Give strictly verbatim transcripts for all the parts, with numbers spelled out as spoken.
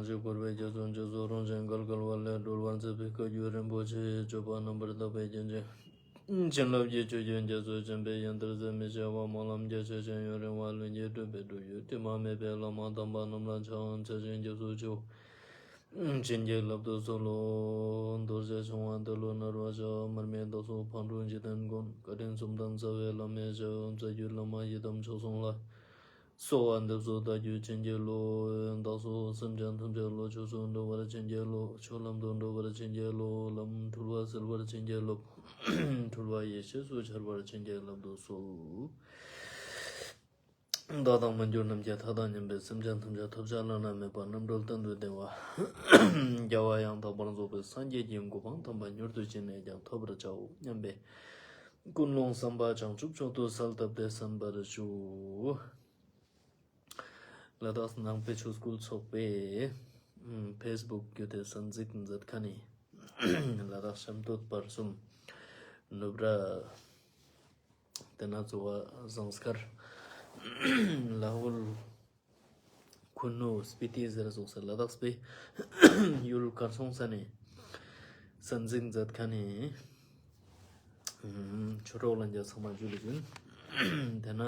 ཞུ་འཁོར་བའི་རྒྱ་མཚོ་འཇིགས་སུ་རུང་ཞིང་བརྒལ་དཀའ་བ་ལས་སྒྲོལ་བར་མཛད་པའི་བཀའ་བརྒྱུད་རིན་པོ་ཆེའི་སྤྱོད་པ་རྣམ་པར་དག་པའི་རྒྱན་ཅན། བྱིན་རླབས་ཀྱི་ཆུ་རྒྱུན་རྒྱ་མཚོ་ཆེན་པོའི་ཡང་ལྟར་ཟད་མི་ཤེས་པ་སྨོན་ལམ་རྒྱ་ཆེ་ཞིང་ཡུན་རིང་བ་ལྷུན་གྱིས་གྲུབ་པའི་སྒྲུབ་བརྒྱུད་དྲི་མ་མེད་པའི་བླ་མ་དམ་པ་རྣམས་ལ་ཕྱག་འཚལ་ཞིང་སྐྱབས་སུ་མཆིའོ། བྱིན་གྱིས་བརླབ་ཏུ་གསོལ་ལོ། རྡོ་རྗེ་འཆང་བ་འདི་ལུ་གནང་བར་ཞུ། མར་མེ་མདའ་སོགས་ཕག་གྲུ་འཇིག་རྟེན་མགོན། བཀའ་དྲིན་གསུམ་དང་རྩ་བའི་བླ་མའི་ཞབས། རྩ་བརྒྱུད་བླ་མ་ཡི་དམ་མཆོག་གསུམ་ལ། གསོལ་བ་འདེབས་སོ་བདག་རྒྱུད་བྱིན་གྱིས་རློབས། བདག་སོགས་སེམས་ཅན་ཐམས་ཅད་བློ་ཆོས་སུ་འགྲོ་བར་བྱིན་གྱིས་རློབས། ཆོས་ལམ་དུ་འགྲོ་བར་བྱིན་གྱིས་རློབས། ལམ་འཁྲུལ་བ་སེལ་བར་བྱིན་གྱིས་རློབས། འཁྲུལ་བ་ཡེ་ཤེས་སུ་འཆར་བར་བྱིན་གྱིས་བརླབ་ཏུ་གསོལ། བདག་དང་མ་གྱུར་ནམ་མཁའི་མཐའ་དང་མཉམ་པའི་སེམས་ཅན་ཐམས་ཅད་ཐོབ་བྱ་བླ་ན་མེད་པ་རྣམ་གྲོལ་གཏན་དུ་བདེ་བ། རྒྱལ་བ་ཡང་དག་པར་རྫོགས་པའི་སངས་རྒྱས་ཀྱི་གོ་འཕང་དམ་པ་མྱུར་དུ་ཅི་ནས་ཀྱང་ཐོབ་པར་བྱའོ་སྙམ་པའི་ཀུན་སློང་བསམ་པ་བྱང་ཆུབ་མཆོག་ཏུ་གསལ་བཏབ་སྟེ་གསན་པར་ཞུ། ལ་དྭགས་ནང་པའི་ཆོས་སྐུལ་ཚོགས་པའི་ཕེས་བུག་བརྒྱུད་དེ་གསན་གཟིགས་མཛད་མཁན་ནི་ལ་དྭགས་གཤམ་སྟོད་བར་གསུམ་ནུབ་ར། དེ་ན་གཙོ་བོ་ཟངས་དཀར། ལ་ཧུལ། ཁུ་ནུ། སྤི་ཏི་ཟེར་སོགས་སི་ལ་དྭགས་པའི་ཡུལ་གར་སོང་ས་ནས་གསན་གཟིགས་མཛད་མཁན་ནི་ཆོས་གྲོགས་ལྷན་རྒྱས་ཚང་མ་ཇུ་ལེ་ཞུ། དེ་ན་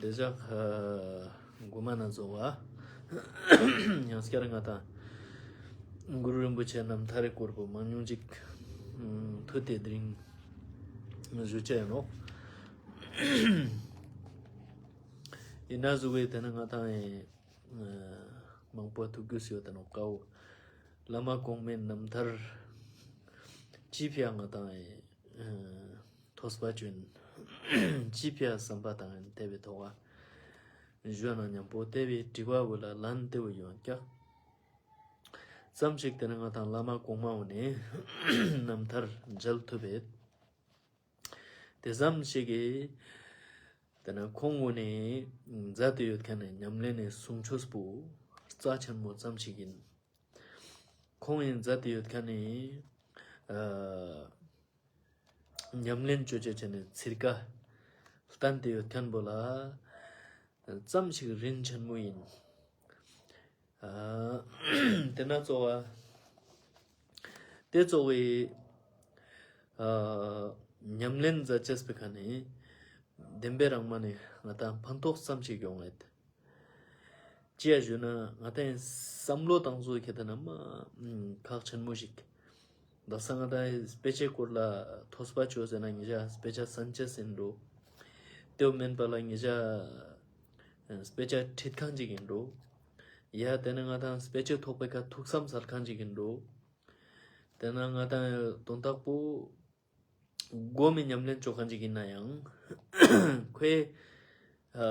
དེ་ཞག་གོ་མ་ན་གཙོ་བོ་ཡང་སྐྱར་ང་དང་གུ་རུ་རིན་པོ་ཆེ་རྣམ་ཐར་རི་སྐོར་པོ་མང་ཉུང་ཅིག་ཐུགས་དེ་དེ་རིང་ཞུ་ཅེས་ཡིན་ནོག། ཡིན་ན་ཟུག་གི་དེ་ན་ང་དང་ཨེ་མང་པོ་ཐུགས་རྒྱུས་ཡོད་དེ་ནོག་ཀའོ། བླ་མ་གོང་མའི་རྣམ་ཐར་ཅི་ཕི་ཡ་ང་དང་ཨེ་ཐོས་པ་ཅོ་ཡིན། ཅི་ཕི་ཡ་བསམ་པ་བཏང་ཡིན་དེ་བའི་ཐོག་ག་ཞུ་ན་མཉམ་པོ་དེ་བའི་དྲི་བ་བོ་ལ་ལན་དེ་བོ་ཡོང་ཀྱག། ཙམ་ཞིག་དེ་ན་ང་དང་བླ་མ་གོང་མ་བོ་ནས་རྣམ་ཐར་མཇལ་ཐུབ་བེད། དེ་ཙམ་ཞིག་གི་དེ་ན་ཁོང་བོ་ནས་མཛད་དེ་ཡོད་མཁན་ནི་ཉམས་ལེན་ནི་གསུང་ཆོས་པོ་རྩ་ཆེན་མོ་ཙམ་ཞིག་ཡིན། ཁོང་ཡིན་མཛད་དེ་ཡོད་མཁན་ནི་ཨ་ཉམས་ལེན་ཅོ་ཅེས་ཅན་ནི་ཚིར་ཀ་བསྟན་དེ་ཡོད་མཁན་བོ་ལ་ཙམ་ཞིག་རིན་ཆེན་མོ་ཡིན། ཨ་དེ་ན་གཙོ་བོ་དེ་གཙོ་བོའི་ཨ་ཉམས་ལེན་མཛད་ཅེས་པའི་ཁ་ནས་བདེན་པའི་རང་མ་ནས་ང་དང་ཕན་ཐོགས་ཙམ་ཞིག་ཡོང་ངེད། ཅི་ཡ་ཞུ་ན་ང་དང་བསམ་བློ་བཏང་བཟོ་ཁྱེད་དེ་ན་མ་ཁག་ཆེན་མོ་ཞིག། ད་ས་ང་དང་དཔེ་ཆའི་སྐོར་ལ་ཐོས་པ་ཅོ་ཟེར་ན་ངེད་ཅག་དཔེ་ཆ་གསན་ཅེས་ཡིན་འགྲོ། དེ་བོ་མེན་པ་ལ་ངེད་ཅག་དཔེ་ཆ་ཁྲིད་མཁན་ཅིག་ཡིན་འགྲོ། ཡ་དེ་ན་ང་དང་དཔེ་ཆའི་ཐོག་པའི་ཁ་ཐུགས་བསམ་སལ་མཁན་ཅིག་ཡིན་འགྲོ། དེ་ན་ང་དང་དོན་དག་པོ་སྒོམ་མི་ཉམས་ལེན་ཅོ་མཁན་ཅིག་ཡིན་ན་ཡང་ཁོའི་ཨ་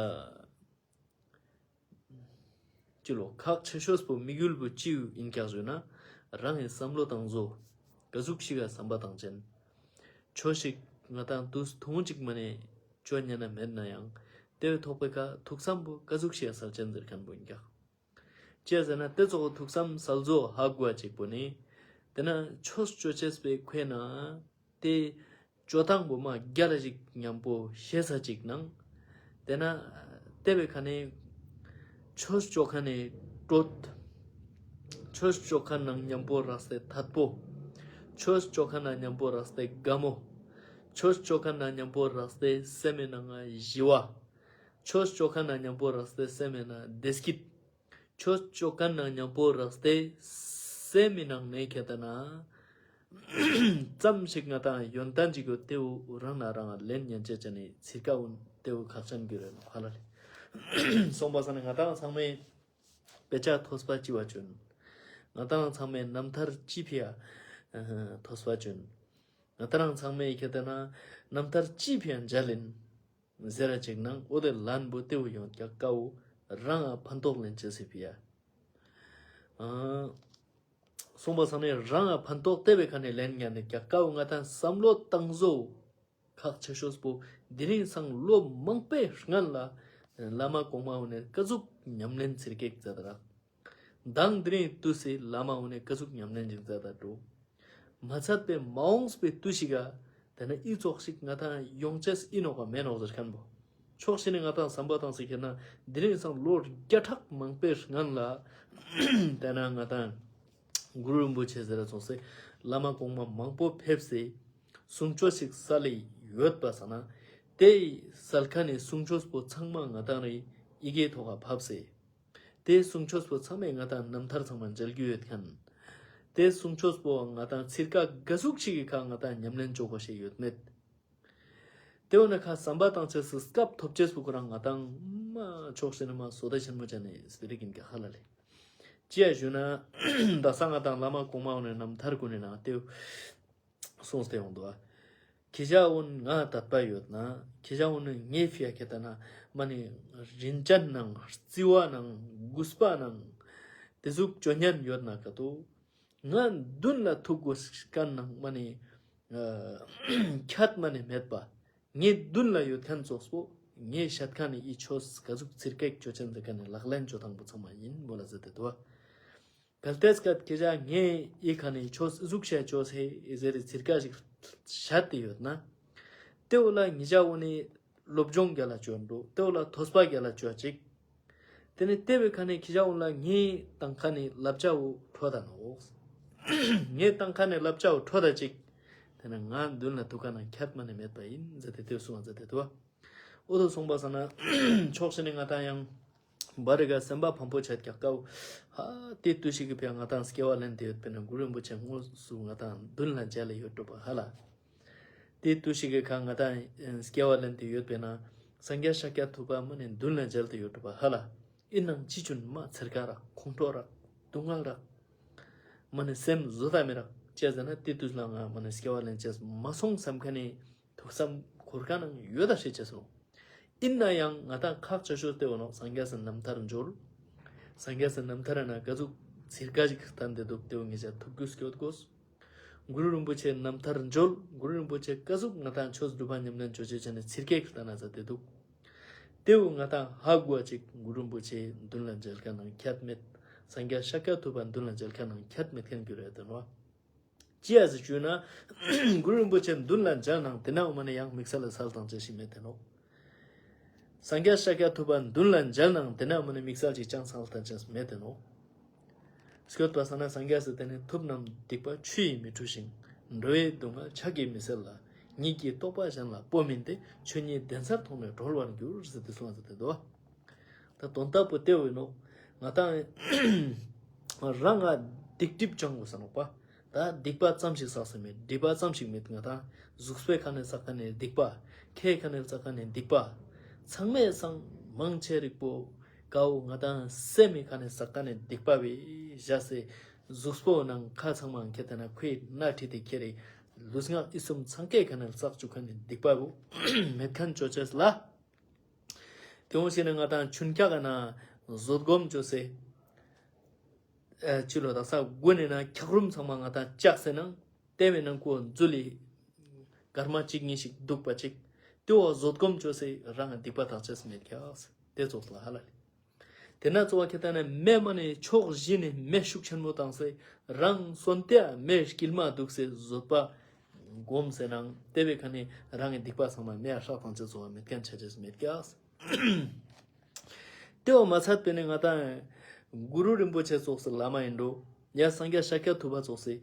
ཅི་ལོ་ཁག་ཆེ་ཤོས་པོ་དམིགས་ཡུལ་པོ་ཅི་ཡིན་ཀྱག་ཞུ་ན་རང་གི་བསམ་བློ་བཏང་བཟོ་ཀ་ཟུག་ཞིག་ག་བསམ་པ་བཏང་ཅན། ཆོས་ཤིག་ང་དང་དུས་ཐུང་ཅིག་མ་ནས་ཅོ་ཉན་ན་མེད་ན་ཡང་དེ་བའི་ཐོག་པའི་ཁ་ཐུགས་བསམ་པོ་ཀ་ཟུག་ཞིག་ག་སལ་ཅན་ཟེར་མཁན་པོ་ཡིན་ཀྱག། ཅི་ཟེར་ན་དེ་ཙོགས་ཐུགས་བསམ་སལ་བཟོ་ཧ་གོ་བ་ཅིག་པོ་ནི། དེ་ན་ཆོས་ཅོ་ཅེས་པའི་ཁོའི་ན་དེ་ཅོ་སྟངས་པོ་མ་རྒྱལ་ལ་ཞིག་མཉམ་པོ་ཤེས་ས་ཅིག་ནང་། དེ་ན་དེ་བའི་ཁ་ནས་ཆོས་ཅོ་མཁན་ནི་གྲོད། ཆོས་ཅོ་མཁན་ནང་མཉམ་པོ་རག་སྟེ་ཐད་པོ། ཆོས་ཅོ་མཁན་ནང་མཉམ་པོ་རག་སྟེ་དགའ་མོ། ཆོས་ཅོ་མཁན་ནང་མཉམ་པོ་རག་སྟེ་སེམས་ནང་ཞི་བ། ཆོས་ཅོ་མཁན་ནང་མཉམ་པོ་རག་སྟེ་སེམས་ནང་བདེ་སྐྱིད། ཆོས་ཅོ་མཁན་ནང་མཉམ་པོ་རག་སྟེ་སེམས་ནང་ནས་ཁྱེད་ད་ན་ཙམ་ཞིག་ང་དང་ཡོན་ཏན་ཅིག་ཡོད་དེ་བོ་རང་ན་རང་ལེན་ཉན་ཅེས་ཅན་ནི་ཚིར་ཀ་འོན་དེ་བོ་ཁག་ཅན་གྱི་རེད་ནོ་ཧ་ལ་ལེ། སོང་པ་ས་ནས་ང་དང་ཚང་མས་དཔེ་ཆ་ཐོས་པ་ཅི་བ་ཅོན། ང་དང་ཚང་མས་རྣམ་ཐར་ཅི་ཕི་ཡ་ཐོས་པ་ཅོན། ང་དང་ཚང་མས་ཁྱེད་ད་ན་རྣམ་ཐར་ཅི་ཕི་ཡ་མཇལ་ཡིན། ཟེར་ར་ཅིག་ནང་འོ་དེ་ལན་པོ་དེ་བོ་ཡོང་ཀྱག་ཀ་བོ་རང་ང་ཕན་ཐོགས་ལེན་ཅེས་སི་ཕི་ཡ། ཨ་སོང་པ་ས་ནས་རང་ང་ཕན་ཐོགས་དེ་བའི་ཁ་ནས་ལེན་ཉན་ནས་ཀྱག་ཀ་བོ་ང་དང་བསམ་བློ་བཏང་བཟོ་ཁག་ཆེ་ཤོས་པོ་དེ་རིང་སང་ལོ་མང་པོའི་སྔན་ལ་བླ་མ་གོང་མ་བོ་ནས་ཀ་ཟུག་ཉམས་ལེན་ཚིར་ཀེག་མཛད་དེ་རག། མདང་དེ་རིང་དུས་སི་བླ་མ་བོ་ནས་ཀ་ཟུག་ཉམས་ལེན་ཅིག་མཛད་དེ་འགྲོ། མ་ཚད་པའི་མ་འོངས་པའི་དུས་ཤིག་ག་དེ་ན་ཨི་ཙོགས་ཤིག་ང་དང་ཡོང་ཅེས་ཨིན་ནོག་ག་མེན་ནོག་ཟེར་མཁན་པོ། ཕྱོགས་ཞིག་ནས་ང་ཏང་བསམ་པ་བཏང་སྟེ་ཁྱེར་ན་དེ་རིང་སང་ལོ་བརྒྱ་ཕྲག་མང་པོའི་སྔན་ལ་དེ་ན་ང་ཏང་གུ་རུ་རིན་པོ་ཆེ་ཟེར་ར་སོང་སྟེ་བླ་མ་གོང་མ་མང་པོ་ཕེབས་སེ་གསུང་ཆོས་ཤིག་སལ་ལེ་ཡོད་པ་སང་ན་དེ་སལ་ཁན་ནི་གསུང་ཆོས་པོ་ཚང་མ་ང་ཏང་རི་ཡི་གེའི་ཐོག་ག་ཕབ་སེ་དེ་གསུང་ཆོས་པོ་ཚང་མས་ང་ཏང་རྣམ་ཐར་ཚང་མ་མཇལ་རྒྱུ་ཡོད་ཁན། དེ་གསུང་ཆོས་པོ་ང་ཏང་ཚིར་ཀ་ག་ཟུག་ཞིག་གི་ཁ་ང་ཏང་ཉམས་ལེན་ཅོ་དགོས་ཤེས་ཡོད་མེད། དེ་འོ་ན་ཁ་བསམ་པ་བཏང་ཅེས་སི་སྐབས་ཐོབ་ཅེས་པོ་ཁོ་རང་ང་ཏང་མ་ཕྱོགས་ཞིག་ནས་མ་བསོད་བདེ་ཆེན་མོ་ཅན་ནི་སྤེ་ར་གིན་ག་ཧ་ལ་ལེ། ཅི་ཡ་ཞུ་ན་ད་ས་ང་ཏང་བླ་མ་གོང་མ་འོ་ནས་རྣམ་ཐར་ཀུན་ནས་ན་དེ་གསུངས་ཏེ་ཡོང་འདུག་ཨ། ཁྱེ་ཞ་འོ་ན་ང་དད་པ་ཡོད་ན་ཁྱེ་ཞ་འོ་ན་ངའི་ཕི་ཡ་ཁྱེ་ད་ན་མ་ནི་རིན་ཅན་ནང་རྩི་བ་ནང་གུས་པ་ནང་དེ་ཟུག་ཅོ་ཉན་ཡོད་ན་ཀ་ཏོ། ང་མདུན་ལ་ཐུག་དགོས་ཁན་ནང་མ་ནི་ཨ་ཁྱད་མ་ནི་མེད་པ། ངའི་མདུན་ལ་ཡོད་ཁན་ཙོགས་པོ་ངའི་ཤད་ཁན་ནི་ཨི་ཆོས་ག་ཟུག་ཚིར་ཀ་ཞིག་ཅོ་ཅན་ཟེར་ཁན་ནི་ལག་ལེན་ཅོ་སྟངས་པོ་ཚང་མ་ཡིན་མོལ་ལ་ཟེར་ཏེ་འདུག་བ། གལ་ཏེ་སྐད་ཁྱེ་ཞ་ངའི་ཨི་ཁ་ནི་ཆོས་ཟུག་ཤ་ཅོས་ཧེ་ཨི་ཟེར་རི་ཚིར་ཀ་ཞིག་ཤད་དེ་ཡོད་ན། དེ་འོ་ལ་ངེ་ཞ་འོ་ནི་སློབ་སྦྱོང་རྒྱལ་ལ་ཅོ་འགྲོ། དེ་འོ་ལ་ཐོས་པ་རྒྱལ་ལ་ཅོ་ཅིག་དེ་ནི་དེ་བའི་ཁ་ནས་ཁྱེ་ཞ་འོ་ལ་ངའི་ཏང་ཁ་ནས་བསླབ་བྱ་བོ་འཕྲོད་ད་ནོག་ངའི་ཏང་ཁ་ནས་བསླབ་བྱ་བོ་འཕྲོད་ད་ཅིག་དེ་ནི་ང་མདུན་ལ་ཐུག་ཁན་ནང་ཁྱད་མ་ནི་མེད་པ་ཡིན་ཟེར་ཏེ་དེ་གསུངས་ཟེར་ཏེ་འདུག་བ། འོ་དོ་སོང་པ་སང་ན་ཕྱོགས་ཞིག་ནས་ང་ཏང་ཡང་བར་རི་ག་སེམས་པ་ཕམ་པོ་ཆད་ཀྱག་ཀའོ། ཧ་དེ་དུས་ཤིག་གི་ཕི་ཡ་ང་ཏང་སྐྱེ་བ་ལེན་ཏེ་ཡོད་པས་ན་གུ་རུ་རིན་པོ་ཆེ་དངོས་སུ་ང་ཏང་མདུན་ལ་མཇལ་ལེ་ཡོད་འགྲོ་བ་ཧ་ལ། དེ་དུས་ཤིག་གི་ཁ་ང་ཏང་སྐྱེ་བ་ལེན་ཏེ་ཡོད་པས་ན་སངས་རྒྱས་ཤཱཀྱ་ཐུབ་པ་མ་ནི་མདུན་ལ་མཇལ་ཏེ་ཡོད་འགྲོ་བ་ཧ་ལ། ཨིན་ནང་ཅི་ཅུན་མ་ཚེར་ཀ་རག་ཁོང་ཁྲོ་རག་སྡུག་བསྔལ་རག་མ་ནི་སེམས་བཟོད་ད་མི་རག་ཅི་ཟེར་ན་དེ་དུས་ལ་ང་མ་ནི་སྐྱེ་བ་ལེན་ཅེས་མ་སོང་བསམ་ཁན་ནི་ཐུགས་བསམ་འཁོར་ཁན་ནང་ཡོད་ད་ཤེས་ཅེས་སོང་། ཨིན་ན་ཡང་ང་ཏང་ཁག་ཆེ་ཤོས་དེ་འོ་ནོ་སངས་རྒྱས་སི་རྣམ་ཐར་མཇལ། སངས་རྒྱས་སི་རྣམ་ཐར་ན་ག་ཟུག་ཚིར་ཀ་ཞིག་བསྟན་ཏེ་འདུག་དེ་འོ་ངེ་ཞ་ཐུགས་རྒྱུས་སྐྱོད་དགོས། གུ་རུ་རིན་པོ་ཆེ་རྣམ་ཐར་མཇལ། གུ་རུ་རིན་པོ་ཆེ་ག་ཟུག་ང་ཏང་ཆོས་སྒྲུབ་པ་ཉམས་ལེན་ཅོ་ཅེས་ཅན་ནི་ཚིར་ཀ་ཞིག་བསྟན་ན་ཟེར་ཏེ་འདུག་དེ་འོ་ང་ཏང་ཧ་གོ་བ་ཅིག་གུ་རུ་རིན་པོ་ཆེ་མདུན་ལ་མཇལ་ཁན་ནང་ཁྱད་མེད། སངས་རྒྱས་ཤཱཀྱ་ཐུབ་པ་མདུན་ལ་མཇལ་ཁན་ནང་ཁྱད་མེད་ཁན་གྱུར་ཡོད་དེ་ནོ། ཅི་ཡ་ཟེར་ཞུས་ན་གུ་རུ་རིན་པོ་ཆེ་མདུན་ལ་མཇལ་ནང་དེ་ན་འོ་མ་ནི་ཡང་དམིགས་བསལ་ལ་སལ་བཏང་ཅེས་ཤིག་མེད་དེ་ནོ། སངས་རྒྱས་ཤཱཀྱ་ཐུབ་པ་མདུན་ལ་མཇལ་ནང་དེ་ན་འོ་མ་ནི་དམིགས་བསལ་ཅིག་ཅང་སལ་བཏང་ཅེས་མེད་དེ་ནོ། སྐྱོད་པ་སང་ན་སངས་རྒྱས་སི་དེ་ནི་ཐུབ་རྣམས་སྡིག་པ་ཆུ་ཡིས་མི་འཁྲུ་ཞིང་། འགྲོ་བའི་སྡུག་བསྔལ་ཕྱག་གིས་མི་སེལ་ལ། ཉིད་ཀྱི་རྟོགས་པ་གཞན་ལ་སྤོ་མིན་ཏེ། ཆོས་ཉིད་བདེན་གསལ་མཐོང་ནས་གྲོལ་བར་འགྱུར་ཟེར་ཏེ་གསུངས་ཟེར་ཏེ་འདུག་ད་དོན་དག་པོ་དེ་འོ་ནོ། ང་ཏང་རང་ང་སྡིག་སྒྲིབ་སྦྱང་དགོས་ས་ནོག་པ། ད་སྡིག་པ་ཙམ་ཞིག་བསགས་ས་མེད། སྒྲིབ་པ་ཙམ་ཞིག་མེད། ང་ཏང་གཟུགས་པོའི་ཁ་ནས་བསགས་ཁན་ནི་སྡིག་པ། ཁའི་ཁ་ནས་བསགས་ཁན་ནི་སྡིག་པ། ཚང་མའི་སང་མང་ཆེ་རིག་པོ་ཀའོ་ང་ཏང་སེམས་མི་ཁ་ནས་བསགས་ཁན་ནི་སྡིག་པ་བས་བཞག་སེ་གཟུགས་པོ་ནང་ཁ་ཚང་མ་ཁྱེར་ཏེ་ན་ཁོའི་སྣ་ཁྲིད་དེ་ཁྱེར་རེ་ལུས་ངག་ཡིད་གསུམ་ཚང་ཀའི་ཁ་ནས་བསགས་བཅུག་ཁན་ནི་སྡིག་པ་བོ་མེད་ཁན་ཅོ་ཅེས་ལ། དེ་འོ་ཞིག་ནས་ང་ཏང་ཆུན་ཀྱག་ག་ན་བཟོད་སྒོམ་ཅོ་སེ། ཨ་ཅི་ལོ་ད་ས་དགུན་ནི་ན་འཁྱག་རོམ་ཚང་མ་ང་ཏང་བཅག་སེ་ནང་དེ་བའི་ནང་ཁོ་འཛུལ་ལི་སྐར་མ་གཅིག་གཉིས་ཤིག་འདུག་པ་ཅིག་དེ་འོ་བཟོད་སྒོམ་ཅོ་སེ་རང་སྡིག་པ་དག་ཅེས་མེད་ཀྱག་དེ་ཙོགས་ལ་ཧ་ལ་ལེ། དེ་ན་གཙོ་བོ་ཁྱེད་ལྟ་ན་མེ་མ་ནི་ཕྱོགས་བཞི་ནས་མེ་ཤུགས་ཆེན་མོ་བཏང་སེ་རང་གསོན་ཏེ་མེ་དཀྱིལ་མ་འདུག་སེ་བཟོད་པ་སྒོམ་སེ་ནང་དེ་བའི་ཁ་ནས་རང་གི་སྡིག་པ་ཚང་མ་མེ་ཡ་ཧྲག་བཏང་ཅེས་གཙོ་བོ་མེད་ཁན་ཆ་ཅེས་མེད་ཀྱག་དེ་བོ་མ་ཚད་པས་ནི་ང་ཏང་གུ་རུ་རིན་པོ་ཆེ་ཙོགས་སི་བླ་མ་ཡིན་འགྲོ། ཡ་སངས་རྒྱས་ཤཱཀྱ་ཐུབ་པ་ཙོགས་སི་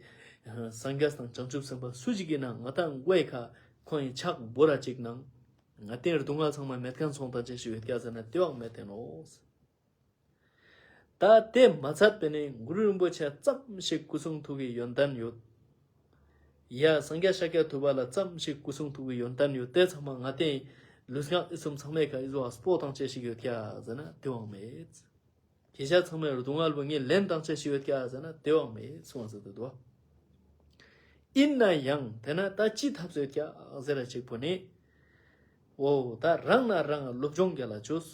སངས་རྒྱས་དང་བྱང་ཆུབ་སེམས་དཔའ་སུ་ཞིག་གི་ནང་ང་ཏང་མགོའི་ཁ་ཁོང་གི་ཕྱག་བོར་ར་ཅིག་ནང་ང་ཏང་སྡུག་བསྔལ་ཚང་མ་མེད་ཁན་སོང་ད་ཅི་ཞིག་ཡོད་ཀྱག་ཟེར་ན་དེ་བོ་མེད་དེ་ནོ། ད་དེ་མ་ཚད་པས་ནི་གུ་རུ་རིན་པོ་ཆེ་ཙམ་ཞིག་སྐུ་གསུང་ཐུགས་ཀྱི་ཡོན་ཏན་ཡོད། ཡ་སངས་རྒྱས་ཤཱཀྱ་ཐུབ་པ་ལ་ཙམ་ཞིག་སྐུ་གསུང་ཐུགས་ཀྱི་ཡོན་ཏན་ཡོད། དེ་ཚང་མ་ང་ཏང་ལུས་ངག་ཡིད་གསུམ་ཚང་མའི་ཁ་ཨི་ཟོ་སྤོ་བཏང་ཅེས་ཤིག་ཡོད་ཀྱག་ཟེར་ན་དེ་བོ་མེད། ཁྱེ་ཞ་ཚང་མའི་སྡུག་བསྔལ་བོ་ངས་ལེན་བཏང་ཅེས་ཤིག་ཡོད་ཀྱག་ཟེར་ན་དེ་བོ་མེད་གསུངས་ཟེར་ཏེ་འདུག་ཨིན་ན་ཡང་དེ་ན་ད་ཅི་ཐབས་ཡོད་ཀྱག་ཟེར་ར་ཅིག་པོ་ནི། འོ་ད་རང་ན་རང་ང་སློབ་སྦྱོང་རྒྱལ་ལ་ཅོས།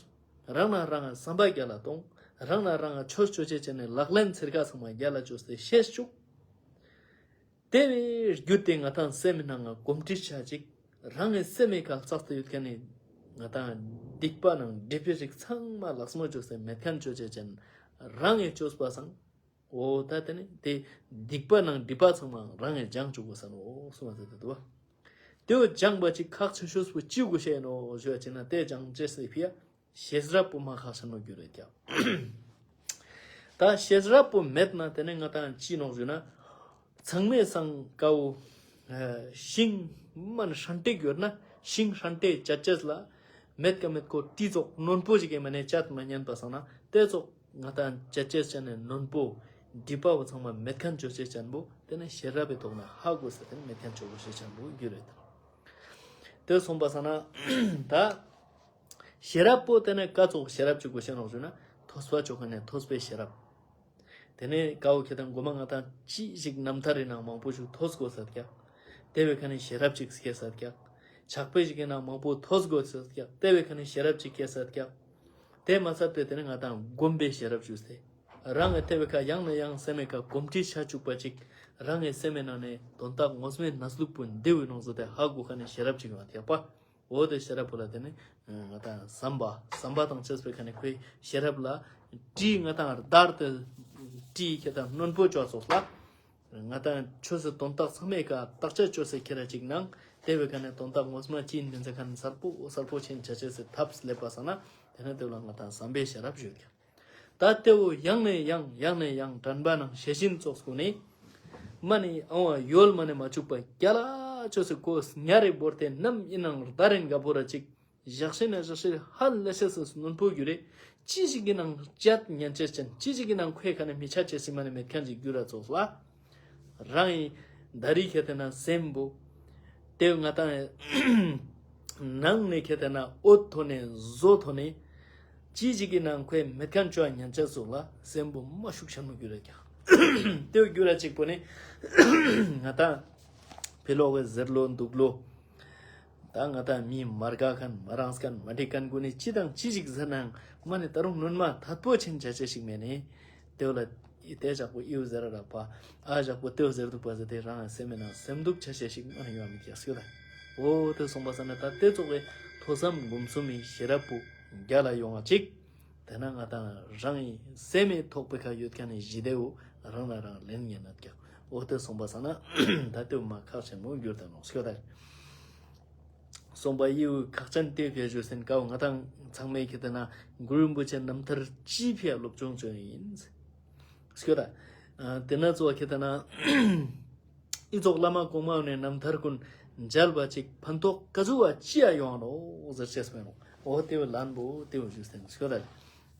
རང་ན་རང་ང་བསམ་པ་རྒྱལ་ལ་གཏོང་། རང་ན་རང་ང་ཆོས་ཅོ་ཅེས་ཅན་ནི་ལག་ལེན་ཚིར་ཀ་ཚང་མ་རྒྱལ་ལ་ཅོས་ཏེ་ཤེས་བཅུག་དེ་བོའི་རྒྱུ་དེ་ང་ཏང་སེམས་ནང་ང་གོམས་འདྲིས་ཆ་ཅིག་རང་གི་སེམས་མི་ཁ་བསགས་ཏེ་ཡོད་ཁན་ནི་ང་ཏང་སྡིག་པ་ནང་སྒྲིབ་པའི་རིགས་ཚང་མ་ལག་མོ་ཅོས་ཏེ་མེད་ཁན་ཅོ་ཅེས་ཅན་རང་གི་ཅོས་པ་སང་། འོ་ད་དེ་ནི་དེ་སྡིག་པ་ནང་སྒྲིབ་པ་ཚང་མ་རང་གི་སྦྱང་བཅུག་དགོས་ས་ནོ་གསུངས་ཟེར་ཏེ་འདུག་ཏེ་བོ་སྦྱང་བ་ཅིག་ཁག་ཆེ་ཤོས་པོ་ཅི་གུ་ཤེས་ནོག་ཞུ་བ་ཅིག་ན་ཏེ་སྦྱང་ཅེས་སི་ཕི་ཡ་ཤེས་རབ་པོ་མ་ཁག་ཆེན་མོ་གྱུར་རེད་ཀྱག། ད་ཤེས་རབ་པོ་མེད་ན་ཏེ་ནེ་ང་ཏང་ཅི་ནོག་ཞུ་ན། ཚང་མའི་སང་ཀའོ། ཤིང་མན་ཧྲན་ཏེ་གྱུར་ན་ཤིང་ཧྲན་ཏེ་ཅད་ཅེས་ལ་མེད་ཀ་མེད་ཁོ་ཏི་ཙོགས་རྣོན་པོ་ཞིག་གི་མ་ནེ་ཅད་མ་ཉན་པ་སང་ན་ཏེ་ཙོགས་ང་ཏང་ཅད་ཅེས་ཅན་ནི་རྣོན་པོ་སྒྲིབ་པ་བོ་ཚང་མ་མེད་ཁན་ཅོ་ཅེས་ཅན་པོ་ཏེ་ནེ་ཤེས་རབ་པའི་ཐོག་ནེ་ཧ་གོ་ས་ཏེ་ནེ་མེད་ཁན་ཅོ་གོ་ཤེས་ཅན་པོ་གྱུར་རེད། ཏེ་སོང་པ་སང་ན་ད་ཤེས་རབ་པོ་ཏེ་ནེ་ཀ་ཙོགས་ཤེས་རབ་ཅིག་གོ་ཤེས་ནོག་ཞུ་ན་ཐོས་པ་ཅོ་ཁན་ནི་ཐོས་པའི་ཤེས་རབ། ཏེ་ནེ་ཀའོ་ཁྱེད་དང་གོ་མ་ང་ཏང་ཅི་ཞིག་རྣམ་ཐར་རི་ནང་མང་པོ་ཞིག་ཐོས་གོས་ཀྱག། ཏེ་བོའི་ཁ་ནེ་ཤེས་རབ་ཅིག་སྐྱེས་ཀྱག། ཕྱག་དཔེ་ཞིག་གི་ནང་མང་པོ་ཐོས་གོས་ཀྱག། ཏེ་བོའི་ཁ་ནེ་ཤེས་རབ་ཅིག་སྐྱེས་ཀྱག། ཏེ་མ་ཚད་པའི་ཏེ་ནེ་ང་ཏང་སྒོམ་པའི་ཤེས་རབ་ཞུས་ཏེ། རང་གི་ཏེ་བོའི་ཁ་ཡང་ནེ་ཡང་སེམས་མེད་ཁ་གོམས་འདྲིས་ཆ་བཅུག་པ་ཅིག། རང་གི་སེམས་མེད་ནང་ནེ་དོན་དག་ངོ་མའི་གནས་ལུགས་པོ་འདི་བོའི་ནང་ཟོ་ཏེ་ཧ་གོ་ཁན་ནི་ཤེས་རབ་ཅིག་ཡོང་ཡོད་ཀྱག་པ། འོ་ཏེ་ཤེས་རབ་པོ་ལ་ཏེ་ནེ་ང་ཏང་བསམ་པ་བསམ་པ་དང་བཅས་པའི་ཁ་ནེ་ཁོའི་ཤེས་རབ་ལ་དྲི་ང་ཏང་བདར་ཏེ་དྲི་ཁྱེད་དང་རྣོན་པོ་ཅོ་ཙོགས་ལ། ང་ཏང་ཆོས་སི་དོན་དག་ཚང་མའི་ཀ་བརྟག་དཔྱད་ཅོ་སེ་ཁྱེར་ར་ཅིག་ནང་ཏེ་བོའི་ཁ་ནེ་དོན་དག་ངོ་མ་ཅི་ཨིན་ཏེ་ཟེར་ཁན་གསལ་པོ་གསལ་པོ་ཆེན་ཆ་ཅེས་སི་ཐབས་སླེབས་པ་སང་ན་ཏེ་ནེ་ཏེ་བོ་ལ་ང་ཏང་བསམ་པའི་ཤེས་རབ་ཞུ་ཡོད་ཀྱག། ད་ཏེ་བོ་ཡང་ནེ་ཡང་ཡང་ནེ་ཡང་དྲན་པ་ནང་ཤེས་བཞིན་ཙོགས་སྐུ་ནེ། མ་ནེ་ཨང་བ་ཡོལ་མ་ནེ་མ་བཅུག་པ་རྒྱལ་ལ་ཅོས་སེ་གོས་ཉ་རེ་བོར་ཏེ་ནམ་ཨིན་ནང་རྡ་རིན་ག་བོ་ར་ཅིག་ཞག་ཤེས་ན་ཞག་ཤེས་ཧ་ལས་ཤེས་སུ་རྣོན་པོ་གྱུར་རེ། ཅི་ཞིག་གི་ནང་ཅད་ཉན་ཅེས་ཅན་ཅི་ཞིག་གི་ནང་ཁོའི་ཁ་ནེ་མི་ཆ་ཅེས་སི་མ་ནེ་མེད་ཁན་ཅིག་གྱུར་ར་ཙོགས་ལ། རང་ངི་ད་རིང་ཁྱེད་དེ་ན་སེམས་པོ། ཏེ་ང་ཏང་ནང་ནེ་ཁྱེད་དེ་ན་འོད་ཐོན་ནེ་བཟོ་ཐོན་ནེ། ཅི་ཞིག་གི་ནང་ཁོའི་མེད་ཁན་ཅོ་ཉན་ཅེས་སོགས་ལ་སེམས་པོ་མ་ཤུགས་ཆེན་མོ་གྱུར་ར་ཀྱག། ཏེ་གྱུར་ར་ཅིག་པོ་ནི་ང་ཏང་ཕི་ལོག་གི་ཟེར་ལོ་འདུག་ལོ། ད་ང་ཏང་མི་མ་དགའ་ཁན་མ་རངས་ཁན་མ་འགྲིག་ཁན་གུན་ནི་ཅི་དང་ཅི་ཞིག་ཟེར་ནའང་མ་ནེ་ད་རུང་སྣོན་མ་ཐད་པོ་ཆེན་ཆ་ཅེས་ཤིག་མེད་ནི། ཏེ་བོ་ལ་ཏེ་ཞག་པོ་ཨིའུ་ཟེར་ར་པ། ཨ་ཞག་པོ་ཏེ་བོ་ཟེར་འདུག་པ་ཟེར་ཏེ་རང་སེམས་མེད་ན་སེམས་སྡུག་ཆ་ཅེས་ཤིག་མ་ནེ་ཡོང་མི་ཀྱག་སྐྱོད་ད། འོ་ཏེ་སོང་པ་སང་ན་ད་ཏེ་ཙོགས་པའི་ཐོས་བསམ་སྒོམ་གསུམ་མི་ཤེས་རབ་པོ་རྒྱལ་ལ་ཡོང་བ་ཅིག། ཏེ་ན་ང་ཏང་རང་ངི་སེམས་མེད་ཐོག་པའི་ཁ་ཡོད་ཁན་ནི་ཞི་བདེ་བོ་རང་ལ་རང་ལེན་ཉན་ན་ཀྱག། འོ་ཏེ་སོང་པ་སང་ན་ད་ཏེ་བོ་མ་ཁག་ཆེན་མོ་གྱུར་ད་ནོག་སྐྱོད་ད། སོང་པ་ཨིའུ་ཁག་ཅན་ཏེ་ཕི་ཡ་ཞུ་སེན་ཀའོ་ང་ཏང་ཚང་མའི་ཁྱེད་དེ་ན་གུ་རུ་རིན་པོ་ཆེ་རྣམ་ཐར་ཅི་ཕི་ཡ་སློབ་སྦྱོང་ཅོ་ཨིན། སྐྱོད་ད། ཨ་ཏེ་ན་ཙོགས་ཁྱེད་དེ་ན་ཨི་ཙོགས་བླ་མ་གོང་མ་ནེ་རྣམ་ཐར་གུན་མཇལ་བ་ཅིག་ཕན་ཐོགས་ག་ཟུག་བ་ཅི་ཡ་ཡོང་ནོག་ཟེར་ཅེས་པོ་ཨིན་ནོག། འོ་ཏེ་བོ་ལན་པོ་ཏེ་བོ་ཞུ་སེན་སྐྱོད་ད།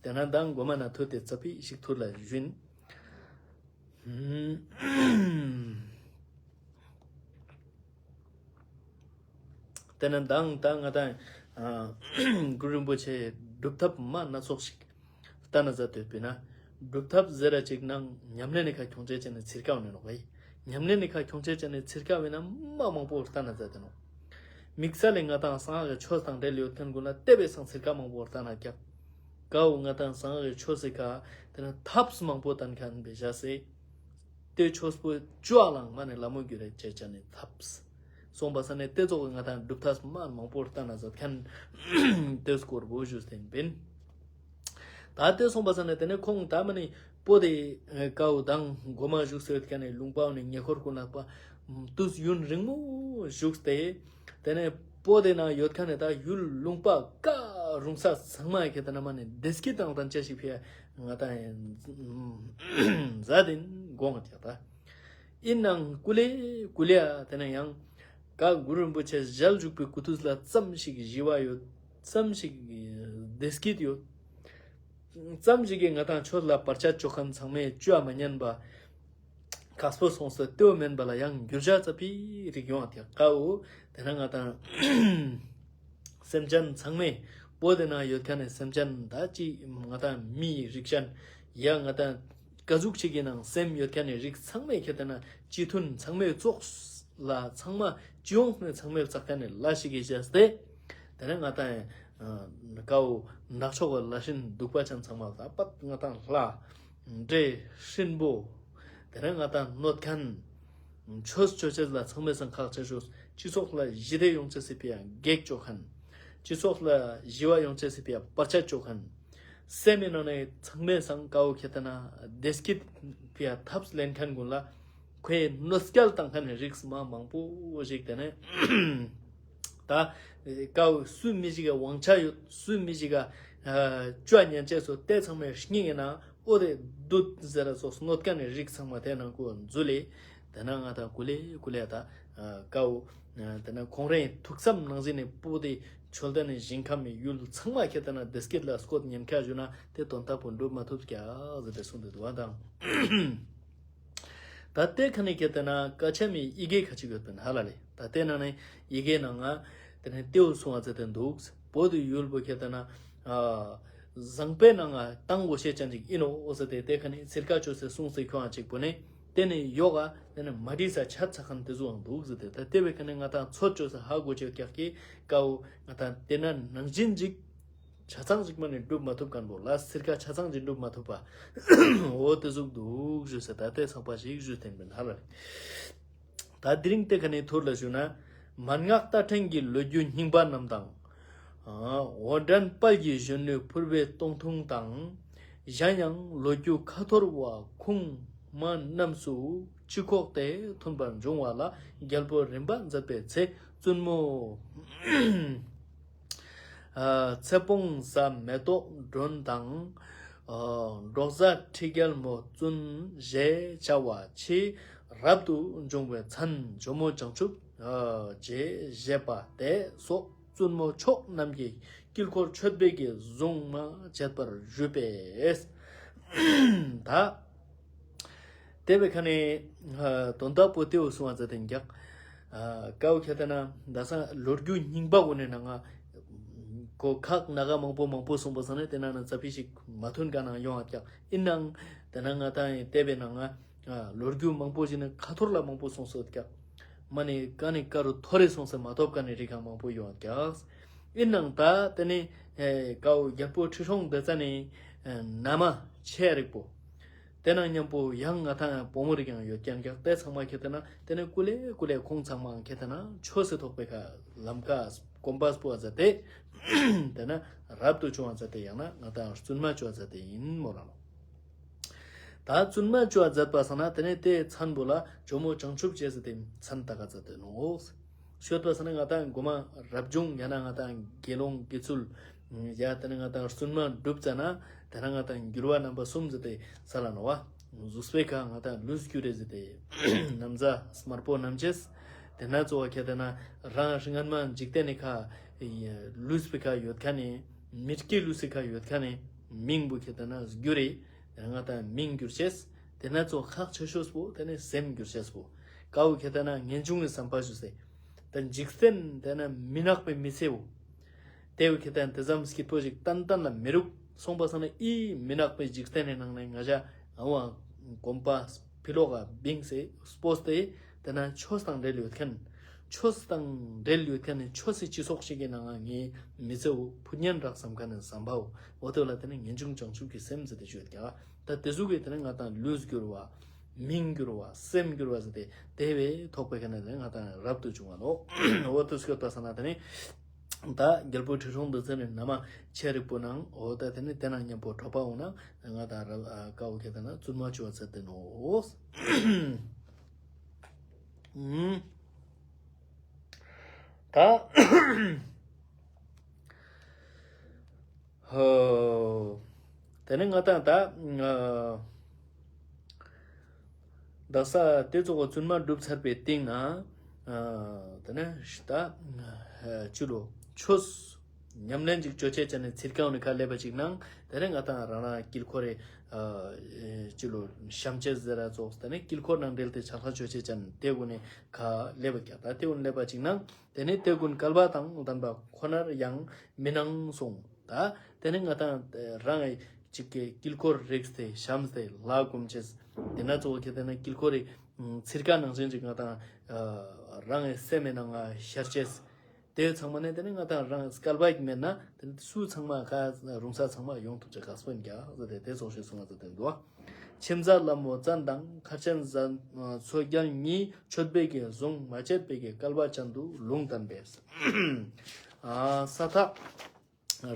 ཏེ་ན་མདང་གོ་མ་ན་ཐུར་ཏེ་ཙ་པིག་ཞིག་ཐུར་ལ་ཞུན། ཏེ་ནེ་མདང་ད་ང་ཏང་ཨ་གུ་རུ་རིན་པོ་ཆེ་སྒྲུབ་ཐབས་མ་སྣ་ཚོགས་ཤིག་སྟན་ན་མཛད་དེ་ཡོད་པིན་ན། སྒྲུབ་ཐབས་ཟེར་ར་ཅིག་ནང་ཉམས་ལེན་ནི་ཁ་ཁྱོང་ཅེས་ཅན་ནི་ཚིར་ཀ་བོ་ཨིན་ནོག་བའི། ཉམས་ལེན་ནི་ཁ་ཁྱོང་ཅེས་ཅན་ནི་ཚིར་ཀ་བོ་ཨིན་ན་མ་མང་པོ་སྟན་ན་མཛད་དེ་ནོག། དམིགས་བསལ་ལས་ང་ཏང་གསང་སྔགས་ཀྱི་ཆོས་དང་འབྲེལ་ཡོད་ཁན་གུན་ལ་ཏེ་བའི་སང་ཚིར་ཀ་མང་པོ་སྟན་ན་ཀྱག། ཀའོ་ང་ཏང་གསང་སྔགས་ཀྱི་ཆོས་སི་ཁ་ཏེ་ན་ཐབས་མང་པོ་སྟན་ཁན་བེ་ཞ་སེ། ཏེ་ཆོས་པོ་ཅོ་ཨ་ལང་མ་ནེ་ལ་མོ་གྱུར་རེ་ཅེས་ཅན་ནི་ཐབས། སོང་པ་སང་ན་ཏེ་ཙོགས་ང་ཏང་སྒྲུབ་ཐབས་མ་མང་པོ་སྟན་ན་མཛད་ཁན་ཏེ་སྐོར་བོ་ཞུས་ཏེ་ཨིན་པིན། ད་ཏེ་སོང་པ་སང་ན་ཏེ་ནེ་ཁོང་ད་མ་ནེ་པོ་ཏེ་ཀའོ་མདང་གོ་མ་བཞུགས་སེ་ཡོད་ཁན་ནི་ལུང་པའོ་ནེ་ཉེ་འཁོར་གུན་ལ་པ་ཏུས་ཡུན་རིང་མོ་བཞུགས་ཏེ། ཏེ་ནེ་པོ་ཏེ་ན་ཡོད་ཁན་ནི་ད་ཡུལ་ལུང་པ་ཀ་རུང་ས་ཚང་མ་ཁྱེད་ད་ན་མ་ནེ་བདེ་སྐྱིད་དང་ལྡན་ཅེས་ཤིག་ཕི་ཡ་ང་ཏང་ཡང་མཛད་དེ་དགོངས་ཀྱག་ད། ཨིན་ནའང་ཀུ་ལེ་ཀུ་ལེ་ཡ་ཏེ་ནེ་ཡང་ཀ་གུ་རུ་རིན་པོ་ཆེ་ཞལ་བཞུགས་པའི་སྐུ་དུས་ལ་ཙམ་ཞིག་ཞི་བ་ཡོད། ཙམ་ཞིག་བདེ་སྐྱིད་ཡོད། ཙམ་ཞིག་གི་ང་ཏང་ཆོས་ལ་བར་ཆད་ཅོ་ཁན་ཚང་མས་ཅོ་ཨ་མ་ཉན་པ། ཁག་པོ་སོང་སྟེ་ཏེ་བོ་མེན་པ་ལ་ཡང་འགྱུར་བ་ཙ་པིག་རིག་ཡོང་བ་ཏེ་ཀའོ། ཏེ་ན་ང་ཏང་སེམས་ཅན་ཚང་མས་པོ་ཏེ་ན་ཡོད་ཁན་ནི་སེམས་ཅན་ད་ཅི་ང་ཏང་མི་རིགས་ཅན་ཡ་ང་ཏང་ཀ་ཟུག་ཅིག་གི་ནང་སེམས་ཡོད་ཁན་ནི་རིགས་ཚང་མས་ཁྱེད་ཏེ་ན་ཅི་མཐུན་ཚང་མའི་ཙོགས་ལ་ཚང་མ་ཅི་ཡོངས་ནས་ཚང་མའི་བཙག་ཁན་ནི་ལ་ཞིག་གི་བྱས་ཏེ། ཏེ་ན་ང་ཏང་ཀའོ་ནག་ཕྱོགས་ལ་ཤིན་འདུག་པ་ཅན་ཚང་མ་ད་པད་ང་ཏང་ལྷ། འདྲེ་སྲིན་པོ། ཏེ་ནེ་ང་ཏང་གནོད་ཁན། ཆོས་ཅོ་ཅེས་ལ་ཚང་མའི་སང་ཁག་ཆེ་ཤོས། སྤྱི་ཚོགས་ལ་ཞི་བདེ་ཡོང་ཅེས་སི་ཕི་ཡ་གེགས་ཅོ་ཁན། སྤྱི་ཚོགས་ལ་ཞི་བ་ཡོང་ཅེས་སི་ཕི་ཡ་བར་ཆད་ཅོ་ཁན། སེམས་མི་ནང་ནེ་ཚང་མའི་སང་ཀའོ་ཁྱེད་ཏེ་ན་བདེ་སྐྱིད་ཕི་ཡ་ཐབས་ལེན་ཁན་གུན་ལ། ཁོའི་གནོད་སྐྱེལ་བཏང་མཁན་ནི་རིགས་མ་མང་པོ་ཞིག་དེ་ནས་ད་ཀའོ་སུ་མི་ཞིག་ག་དབང་ཆ་ཡོད། སུ་མི་ཞིག་ག་ཨ་ཅོ་ཉན་ཅེས་སོ་དེ་ཚང་མའི་སྙིང་ངི་ནང་འོ་དེ་བདུད་ཟེར་ར་སོགས་གནོད་མཁན་ནི་རིགས་ཚང་མ་དེ་ནང་ཀོ་འཛུལ་ལེ། དེ་ན་ང་ད་ཀུ་ལེ་ཀུ་ལེ་ད་ཀའོ་དེ་ན་ཁོང་རའི་ཐུགས་བསམ་ནང་བཞིན་ནི་པོ་དེ་ཆོལ་དན་ནི་ཞིང་ཁམས་མི་ཡུལ་ཚང་མ་ཁྱེད་དེ་ན་བདེ་སྐྱིད་ལ་སྐོད་ཉན་ཁ་ཞུ་ན་དེ་དོན་དག་པོ་འགྲུབ་མ་ཐུབ་ཀྱག་ཟེར་ཏེ་གསུངས་ཏེ་འདུག་བ་དང་། ད་དེ་ཁ་ནས་ཁྱེད་དེ་ན་ཀ་ཆ་མི་ཡི་གེ་ཁ་ཅིག་ཡོད་པིན་ཧ་ལ་ལེ། ད་དེ་ནང་ནས་ཡི་གེ་ནང་ང་དེ་ནས་ཏེའུ་སུང་བ་ཟེར་ཏེ་འདུག། བོད་དུ་ཡུལ་པོ་ཁྱེད་དེ་ན་ཨ་ཟངས་པའི་ནང་ང་བཏང་དགོས་ཤེས་ཅན་ཅིག་ཡིན་ནོ་ཟེར་ཏེ་དེ་ཁ་ནས་ཚིར་ཁ་ཅོས་སེ་སུང་སེ་ཁྱོང་ཅིག་པོ་ནས་དེ་ནས་ཡོག་ག་དེ་ནས་མ་བྲིས་ས་ཆ་ཚ་ཁན་དེ་ཟུག་འང་འདུག་ཟེར་ཏེ། ད་དེ་བའི་ཁ་ནས་ང་ད་ཚོད་ཅོས་སེ་ཧ་གོ་ཅེས་ཀྱག་གི་ཀའོ་ང་ད་དེ་ན་ནང་བཞིན་ཅིག་ཆ་ཚང་ཞིག་མ་ནི་འགྲུབ་མ་ཐུབ་མཁན་པོ་ལ་ཚིར་ཁ་ཆ་ཚང་ཞིག་འགྲུབ་མ་ཐུབ་པ། འོ་དེ་ཟུག་འདུག་ཞུས་སེ་ད་དེ་ཚགས་པ་ཞིག་ཞུས་ཏེན་པིན་ཧ་ལ་ལེ། ད་དེ་རིང་དེ་ཁ་ནས་ཐུར་ལ་ཞུ་ན། མན་ངག་རྟ་ཕྲེང་གི་ལོ་རྒྱུས་རྙིང་པ་རྣམས་དང་། འོ་འགྲན་དཔལ་གྱི་གཞོན་ནུའི་ཕུར་པའི་སྟོང་ཐུང་དང་། གཞན་ཡང་ལོ་རྒྱུས་ཁ་ཐོར་བ་ཁུངས་མ་རྣམས་སུ་ཅི་ཁོག་སྟེ་ཐོན་པར་འབྱུང་བ་ལ་རྒྱལ་པོ་རིམ་པ་མཛད་པའི་ཚེ་བཙུན་མོ། ཨ་ཚེ་སྤོང་བཟའ་མེ་ཏོག་སྒྲོན་དང་། ཨ་འབྲོག་བཟའ་ཁྲི་རྒྱལ་མོ་བཙུན་ཞེས་བྱ་བ་ཆེས་རབ་ཏུ་བྱུང་བའི་མཚན་ཇོ་མོ་བྱང་ཆུབ་ཨ་ཞེས་བཞེས་པ་དེ་སོགས་བཙུན་མོ་མཆོག་རྣམས་ཀྱི་དཀྱིལ་འཁོར་མཆོད་པའི་གི་གཟུངས་མ་བྱེད་པར་ཞུས་པས། ད་དེ་བའི་ཁ་ནས་ཨ་དོན་དག་པོ་ཏེའུ་སུང་བ་ཟེར་ཏེན་ཀྱག། ཨ་ཀའོ་ཁྱེད་དེ་ན་ད་ས་ལོ་རྒྱུས་རྙིང་པ་གུན་ནི་ནང་ང་ཁོ་ཁག་ན་ག་མང་པོ་མང་པོ་སོང་པ་ས་ནས་དེ་ན་ན་ཙ་པི་ཞིག་མ་མཐུན་ག་ནང་ཡོང་བ་ཀྱག། ཨིན་ནའང་དེ་ན་ང་ད་དེ་བའི་ནང་ང་ཨ་ལོ་རྒྱུས་མང་པོ་ཞིག་ནི་ཁ་ཐོར་ལ་མང་པོ་སོང་སོད་ཀྱག། མ་ནི་ཀ་ནི་ཀ་རུ་ཐོ་རེ་སོང་སེ་མ་ཐོབ་ཀ་ནི་རིགས་ཀ་མང་པོ་ཡོང་ཀྱག། ཨིན་ནའང་ད་དེ་ནི་ཨེ་ཀའོ་རྒྱལ་པོ་ཁྲི་སྲོང་ལྡེ་བཙན་ནི་ཨེ་ན་མ་ཆེ་རིགས་པོ། དེ་ནང་མཉམ་པོ་ཡང་ང་ད་བུ་མོ་རིགས་ཀྱང་ཡོད་ཀྱག། དེ་ཚང་མ་ཁྱེད་དེ་ན་དེ་ནི་ཀུ་ལེ་ཀུ་ལེ་ཁོང་ཚང་མ་ཁྱེད་དེ་ན་ཆོས་སི་ཐོག་པའི་ཁ་ལམ་ཁ་གོམ་པ་སྤོ་བ་ཛད་དེ་དེ་ན་རབ་ཏུ་བྱུང་བ་ཛད་དེ་ཡང་ན་ང་ད་བཙུན་མ་བཅོ་བ་ཛད་དེ་ཨིན་མོ་རང་ལོ། ད་བཙུན་མ་བཅོ་བ་ཛད་པ་སང་ན་དེ་ནས་དེ་མཚན་པོ་ལ་ཇོ་མོ་བྱང་ཆུབ་ཅེས་ཟེར་ཏེ་མཚན་བཏགས་ཀ་ཛད་དེ་ནོག། ཤོད་པ་སང་ན་ང་ད་གོ་མ་རབ་བྱུང་ཡང་ན་ང་ད་དགེ་སློང་དགེ་ཚུལ་ཡ་དེ་ནས་ང་ད་བཙུན་མ་སྒྲུབ་ཙ་ན་དེ་ན་ང་ད་འགྱུར་བ་རྣམ་པ་གསུམ་ཟེར་ཏེ་ས་ལ་ནོག་བ། གཟུགས་པོའི་ཁ་ང་ད་ལུས་འགྱུར་རེ་ཟེར་ཏེ་ན་བཟའ་དམར་པོ་རྣམ་བཅས། དེ་ན་གཙོ་བོ་ཁྱེད་དེ་ན་རང་སྔན་མ་འཇིག་རྟེན་ནི་ཁ་ལུས་པའི་ཁ་ཡོད་ཁན་ནི་མི་སྐྱེ་ལུས་སི་ཁ་ཡོད་ཁན་ནི་མིང་པོ་ཁྱེད་དེ་ན་འགྱུར་རེ། དེ་ན་ང་ད་མིང་འགྱུར་ཅེས། དེ་ན་གཙོ་ཁག་ཆེ་ཤོས་པོ་དེ་ནི་སེམས་འགྱུར་ཅེས་པོ། ཀའོ་ཁྱེད་དེ་ན་ངེས་འབྱུང་གི་བསམ་པ་ཞུ་སེ། དེ་འཇིག་རྟེན་དེ་ན་མི་ནག་པའི་མི་ཚེའོ། དེ་བོ་ཁྱེད་དེ་ན་དེ་ཙམ་སྐྱིད་པོ་ཞིག་ཏན་ཏན་ལ་མི་རུག་སོང་པ་སང་ན་ཨི་མི་ནག་པའི་འཇིག་རྟེན་ནི་ནང་ནས་ང་ཞ་ཨ་བ་གོམ་པ་ཕི་ལོག་ག་བིངས་སེ་སྤོས་ཏེ་དེ་ན་ཆོས་དང་འབྲེལ་ཡོད་ཁན། ཆོས་དང་འབྲེལ་ཡོད་ཁན་ནི་ཆོས་སི་སྤྱི་ཚོགས་ཤིག་གི་ནང་ང་ངའི་མི་ཚེའོ་ཕུ་ཉན་རག་བསམ་ཁན་ནི་བསམ་པའོ། འོ་དེ་བོ་ལ་དེ་ནི་ངེས་འབྱུང་བྱང་ཆུབ་ཀྱི་སེམས་ཟེར་ཏེ་ཞུ་ཡོད་ཀྱག། ད་དེ་ཟུག་གི་དེ་ནི་ང་ད་ལུས་འགྱུར་བ། མིང་འགྱུར་བ། སེམས་འགྱུར་བ་ཟེར་ཏེ་དེ་བོའི་ཐོག་པའི་ཁ་ནས་དེ་ནི་ང་ད་རབ་ཏུ་བྱུང་བ་ནོག། འོ་དེ་སྐྱོད་པ་སང་ན་དེ་ནི་ད་རྒྱལ་པོ་ཁྲི་སྲོང་ལྡེ་བཙན་ནི་ན་མ་ཆེ་རིགས་པོ་ནང་འོ་ད་དེ་ནི་དེ་ནང་མཉམ་པོ་གྲོགས་པ་འོང་ན་ང་ད་རབ་ཨ་ཀའོ་ཁྱེད་དེ་ན་བཙུན་མ་བཅོ་བ་ཛད་དེ་ནོག། ཨུམ། ད་ཧོ། དེ་ནས་ང་ད་ད་ཨ་དག་ས་དེ་ཙོགས་བཙུན་མ་སྒྲུབ་ཚར་པའི་སྟིང་ན་ཨ་དེ་ནས་ད་ཨ་ཅི་ལོ་ཆོས་ཉམས་ལེན་ཅིག་ཅོ་ཅེས་ཅན་ནི་ཚིར་ཀའོ་ནི་ཁ་སླེབས་པ་ཅིག་ནང་དེ་ནས་ང་ད་རང་རང་དཀྱིལ་འཁོར་རེ་ཨ་ཅི་ལོ་བཤམས་ཅེས་ཟེར་ར་ཙོགས་དེ་ནས་དཀྱིལ་འཁོར་ནང་འབྲེལ་ཏེ་ཕྱག་ལྷ་ཅོ་ཅེས་ཅན་དེ་གུན་ནི་ཁ་སླེབས་པ་ཀྱག། ད་དེ་གུན་སླེབས་པ་ཅིག་ནང་དེ་ནས་དེ་གུན་སྐལ་བ་དང་ལྡན་པ་ཁོ་ནར་ཡང་མི་སྣང་གསུངས། ད་དེ་ནས་ང་ད་རང་ཅིག་གི་དཀྱིལ་འཁོར་རིགས་ཏེ་བཤམས་ཏེ་ལྷ་སྒོམ་ཅེས་དེ་ན་གཙོ་བོ་ཁྱེད་དེ་ན་དཀྱིལ་འཁོར་རི་ཚིར་ཀ་ནང་བཞིན་ཅིག་ང་ད་རང་གི་སེམས་མི་ནང་ང་ཤར་ཅེས། དེ་ཚང་མ་ནས་དེ་ནས་ང་ད་རང་སྐལ་བ་ཞིག་མེད་ན་དེ་ནས་སུ་ཚང་མ་ཁ་རུང་ས་ཚང་མ་ཡོང་ཐུབ་ཅེས་ཁག་པོ་ཨིན་ཀྱག་ཟེར་ཏེ་དེ་ཙོགས་ཤིག་གསུངས་ཏེ་དེ་འདུག། མཆིམས་བཟའ་ལྷ་མོ་བཙན་དང་མཁར་ཆེན་བཟའ་མཚོ་རྒྱལ་གཉིས། མཆོད་པའི་གི་གཟུངས་མ་བཅད་པའི་གི་སྐལ་བ་ཅན་དུ་ལུང་བསྟན་པས། ཨ་ས་ཐག་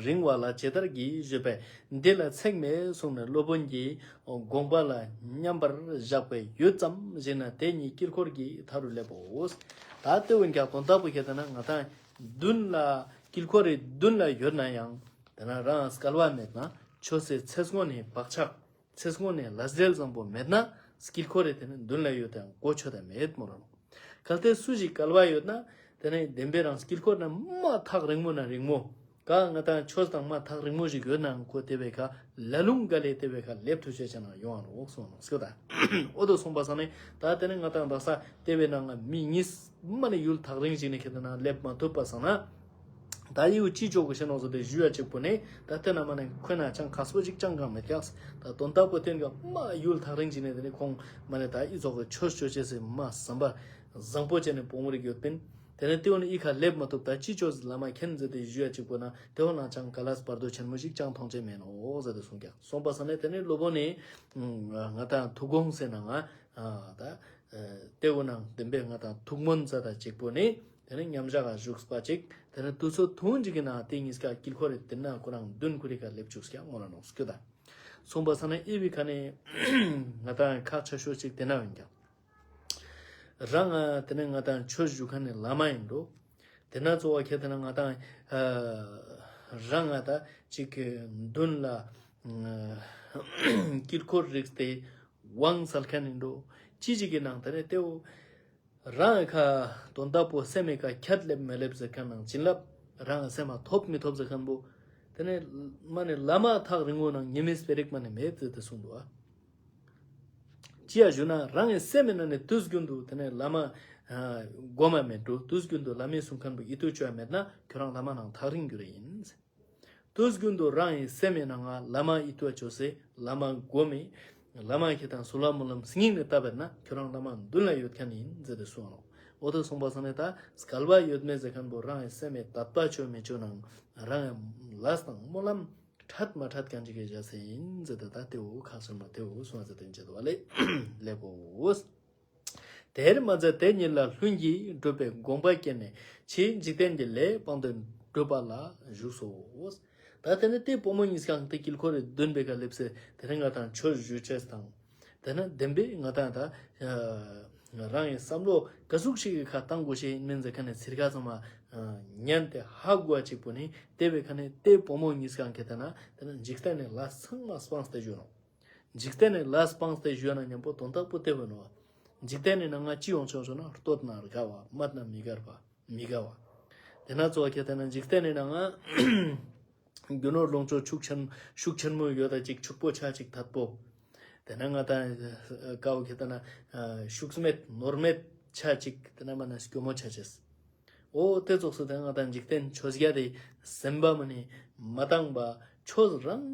རིང་བ་ལ་ཇི་ལྟར་བགྱི་ཞུས་པས། འདི་ལ་ཚེགས་མེད་གསུངས་ནས། སློབ་དཔོན་གྱིས་དགོངས་པ་ལ་མཉམ་པར་བཞག་པས། ཡུད་ཙམ་བཞེས་ནས་དེ་ཉིད་དཀྱིལ་འཁོར་གྱི་མཐའ་རུ་སླེབས་པོ། ད་ལྟེ་བོ་ཀྱང་དོན་དག་པོ་ཁྱེད་ལྟ་ན་ང་ཏང་མདུན་ལ་དཀྱིལ་འཁོར་རི་མདུན་ལ་ཡོད་ན་ཡང་དེ་ན་རང་སྐལ་བ་མེད་ན་ཆོས་སི་ཚེ་སྔོན་ནས་བག་ཆགས། ཚེ་སྔོན་ནས་ལས་འབྲས་བཟང་པོ་མེད་ན་དཀྱིལ་འཁོར་རེ་དེ་ནི་མདུན་ལ་ཡོད་དང་གོ་ཆོད་དང་མེད་མོ་རང་། གལ་ཏེ་སུ་ཞིག་སྐལ་བ་ཡོད་ན་དེ་ནི་བདེན་པའི་རང་དཀྱིལ་འཁོར་ན་མ་ཐག་རིང་མོ་ན་རིང་མོ། ག་ང་ཏང་ཆོས་དང་མ་ཐག་རིང་མོ་ཞིག་ཡོད་ནའང་ཁོ་དེ་བའི་ཁ་ལ་ལུང་ག་ལས་དེ་བའི་ཁ་ལེབ་ཐུ་ཤེས་ཆ་ན་ཡོང་ཨ་རོགས་སོང་ནོ་སྐྱོ་ད། འོ་དོ་སོང་པ་སང་ནི་ད་དེ་ནི་ང་ཏང་དག་ས་དེ་བའི་ནང་ང་མི་གཉིས་མ་ནི་ཡུལ་ཐག་རིང་ཞིག་ནི་ཁྱེད་ན་ལེབ་མ་ཐུབ་པ་སང་ན། ད་ཡིའུ་ཅི་ཅོག་གི་ཤེས་ནོག་ཟེར་ཏེ་ཞུ་ཡ་གཅིག་པོ་ནི་ད་དེ་ན་མ་ནི་ཁོ་ན་ཅང་ཁ་སོ་ཅིག་ཅང་གང་མེད་ཀྱག་ད་དོན་དག་པོ་དེ་ག་མ་ཡུལ་ཐག་རིང་ཅིག་ནི་དེ་ནི་ཁོང་མ་ནི་ད་ཨི་ཙོག་གི་ཆོས་ཅོ་ཅེས་སི་མ་བསམ་པ་བཟང་པོ་ཅན་ནི་བོང་བུ་རིག་ཡོད་པིན། དེ་ནི་དེའུ་ནི་ཨི་ཁ་ལེབ་མ་ཐུབ་ད་ཅི་ཅོ་ཟེར་བླ་མ་མཁྱེན་ཟེར་ཏེ་ཞུ་ཡ་གཅིག་པོ་ན་དེའུ་ན་ཅང་ག་ལས་བར་དོ་ཆེན་མོ་ཞིག་ཅང་མཐོང་ཅེས་མེད་ནོག་ཟེར་ཏེ་གསུངས་ཀྱག་སོང་པ་སང་ནི་དེ་ནི་སློབ་དཔོན་ནི་ང་ཏང་ཐུགས་དགོངས་ཟེར་ན་ང་ད་དེའུ་ནང་བདེན་པའི་ང་ཏང་ཐུགས་སྨོན་ཟེར་ད་གཅིག་པོ་ནི། དེ་ནི་མཉམ་བཞག་ག་བཞུགས་པ་ཅིག་དེ་ནི་དུས་ཚོད་ཐུང་ཅིག་གི་ནང་དེ་གཉིས་ཀ་དཀྱིལ་འཁོར་རེ་དེ་ན་ཁོ་རང་མདུན་ཁུ་རི་ཀ་ལེབ་བཅུག་ཀྱང་མོ་ལ་ནོག་སྐྱོ་ད། སོང་པ་སང་ན་ཨི་བི་ཁ་ནི་ང་ཏང་ཁག་ཆེ་ཤོས་ཅིག་དེ་ན་ཡིན་ཀྱང་། རང་ང་དེ་ནི་ང་ཏང་ཆོས་ཞུ་མཁན་ནི་བླ་མ་ཡིན་འགྲོ། དེ་ན་གཙོ་བོ་ཁྱེད་དེ་ན་ང་ཏང་རང་ང་ད་ཅིག་གི་མདུན་ལ་དཀྱིལ་འཁོར་རིགས་ཏེ་དབང་སལ་མཁན་ཡིན་འགྲོ། ཅི་ཅིག་གི་ནང་དེ་ནི་དེའུ། རང་ཁ་དོན་དག་པོ་སེམས་མེད་ཁ་ཁྱད་ལེབ་མེ་ལེབ་ཟེར་མཁན་ནང་བྱིན་རླབས་རང་སེམས་མ་ཐོབ་མི་ཐོབ་ཟེར་མཁན་པོ། དེ་ནས་མ་ནས་བླ་མ་ཐག་རིང་བོ་ནང་ཉི་མའི་སྤེ་རིག་མ་ནས་མེད་ཟེར་ཏེ་གསུངས་འདུག་ཨ། ཅི་ཡ་ཞུ་ན་རང་གི་སེམས་མེད་ན་ནས་དུས་རྒྱུན་དུ་དེ་ནས་བླ་མ་སྒོམ་མ་མེད་འགྲོ། དུས་རྒྱུན་དུ་བླ་མའི་གསུང་མཁན་པོ་ཡིད་དུ་ཅོ་ཡ་མེད་ན་ཁྱོད་རང་བླ་མ་ནང་ཐག་རིང་རྒྱུ་རེ་ཡིན། དུས་རྒྱུན་དུ་རང་གི་སེམས་མེད་ན་ང་བླ་མ་ཡིད་དུ་ཅོ་སེ་བླ་མ་སྒོམ་མེ། བླ་མ་ཁྱེད་དང་སུ་ལ་མོ་ལམ་སྙིང་ནས་བཏབ་པ་ན་ཁྱོད་རང་བླ་མ་མདུན་ལ་ཡོད་མཁན་ཡིན་ཟེར་ཏེ་གསུངས་ནོག་འོ་དེ་སོང་པ་སང་ནས་ད་སྐལ་བ་ཡོད་མེད་ཟེར་མཁན་པོ་རང་གི་སེམས་མེད་དད་པ་ཅོ་མི་ཅོ་ནང་རང་གི་ལས་དང་སྨོན་ལམ་འཕྲད་མ་འཕྲད་མཁན་ཅིག་གི་བཞག་སེ་ཡིན་ཟེར་ཏེ་ད་དེའུ་ཁག་ཆེན་པོ་དེའུ་གསུངས་ཟེར་ཏེ་འཇལ་བ་ལེ་ལེ་བོ། དེར་མ་ཟད་དེ་ཉིད་ལ་ལྷུན་གྱིས་གྲུབ་པའི་དགོངས་པ་བསྐྱེད་ནས་ཕྱིའི་འཇིག་རྟེན་གྱི་ལས་སྤངས་ཏེ་སྒྲུབ་པ་ལ་བཞུགས་སོ། ད་དེ་ནི་དེ་བུ་མོ་གཉིས་ཀྱང་དེ་དཀྱིལ་འཁོར་རེ་མདུན་པའི་ཁ་སླེབས་སེ་དེ་རིང་ང་ཏང་ཆོས་ཞུ་ཅེས་དང་། དེ་ན་བདེན་པའི་ང་ཏང་ད་རང་གི་བསམ་བློ་ག་ཟུག་ཞིག་གི་ཁ་བཏང་དགོས་ཤེས་ཡིན་མིན་ཟེར་མཁན་ནི་ཚིར་ཁ་ཚང་མ་ཉན་ཏེ་ཧ་གོ་བ་གཅིག་པོ་ནི་དེ་བའི་ཁ་ནི་དེ་བུ་མོ་གཉིས་ཀྱང་ཁེ་ཏེ་ན་དེ་ན་འཇིག་རྟེན་ནི་ལས་ཚང་མ་སྤངས་ཏེ་བཞུགས་ནོག་འཇིག་རྟེན་ནི་ལས་སྤངས་ཏེ་བཞུགས་ན་མཉམ་པོ་དོན་དག་པོ་དེ་བོ་ནོ། འཇིག་རྟེན་ནི་ནང་ང་ཅི་ཡོང་ཆོག་ཆོག་ན་བསྟོད་ན་དགའ་བ་སྨད་ན་མི་དགའ་བ་མི་དགའ་བ། དེ་ན་གཙོ་བོ་ཁེ་ཏེ་ན་འཇིག་རྟེན་ནི་ནང་ང་རྒྱུ་ནོར་ལོངས་སྤྱོད་ཤུགས་ཆེན་ཤུགས་ཆེན་མོ་ཡོད་ད་ཅིག་ཕྱུག་པོ་ཆ་ཅིག་ཐད་པོ། དེ་ན་ང་ཏང་ཀའོ་ཁེ་ཏེ་ན་ཤུགས་མེད་ནོར་མེད་ཆ་ཅིག་དེ་ན་མ་ན་སྐྱོ་མོ་ཆ་ཅེས། འོ་དེ་ཙོགས་སུ་དེ་ང་ཏང་འཇིག་རྟེན་ཆོས་བརྒྱད་དེ་སེམས་པ་མ་ནི་མ་བཏང་པ་ཆོས་རང་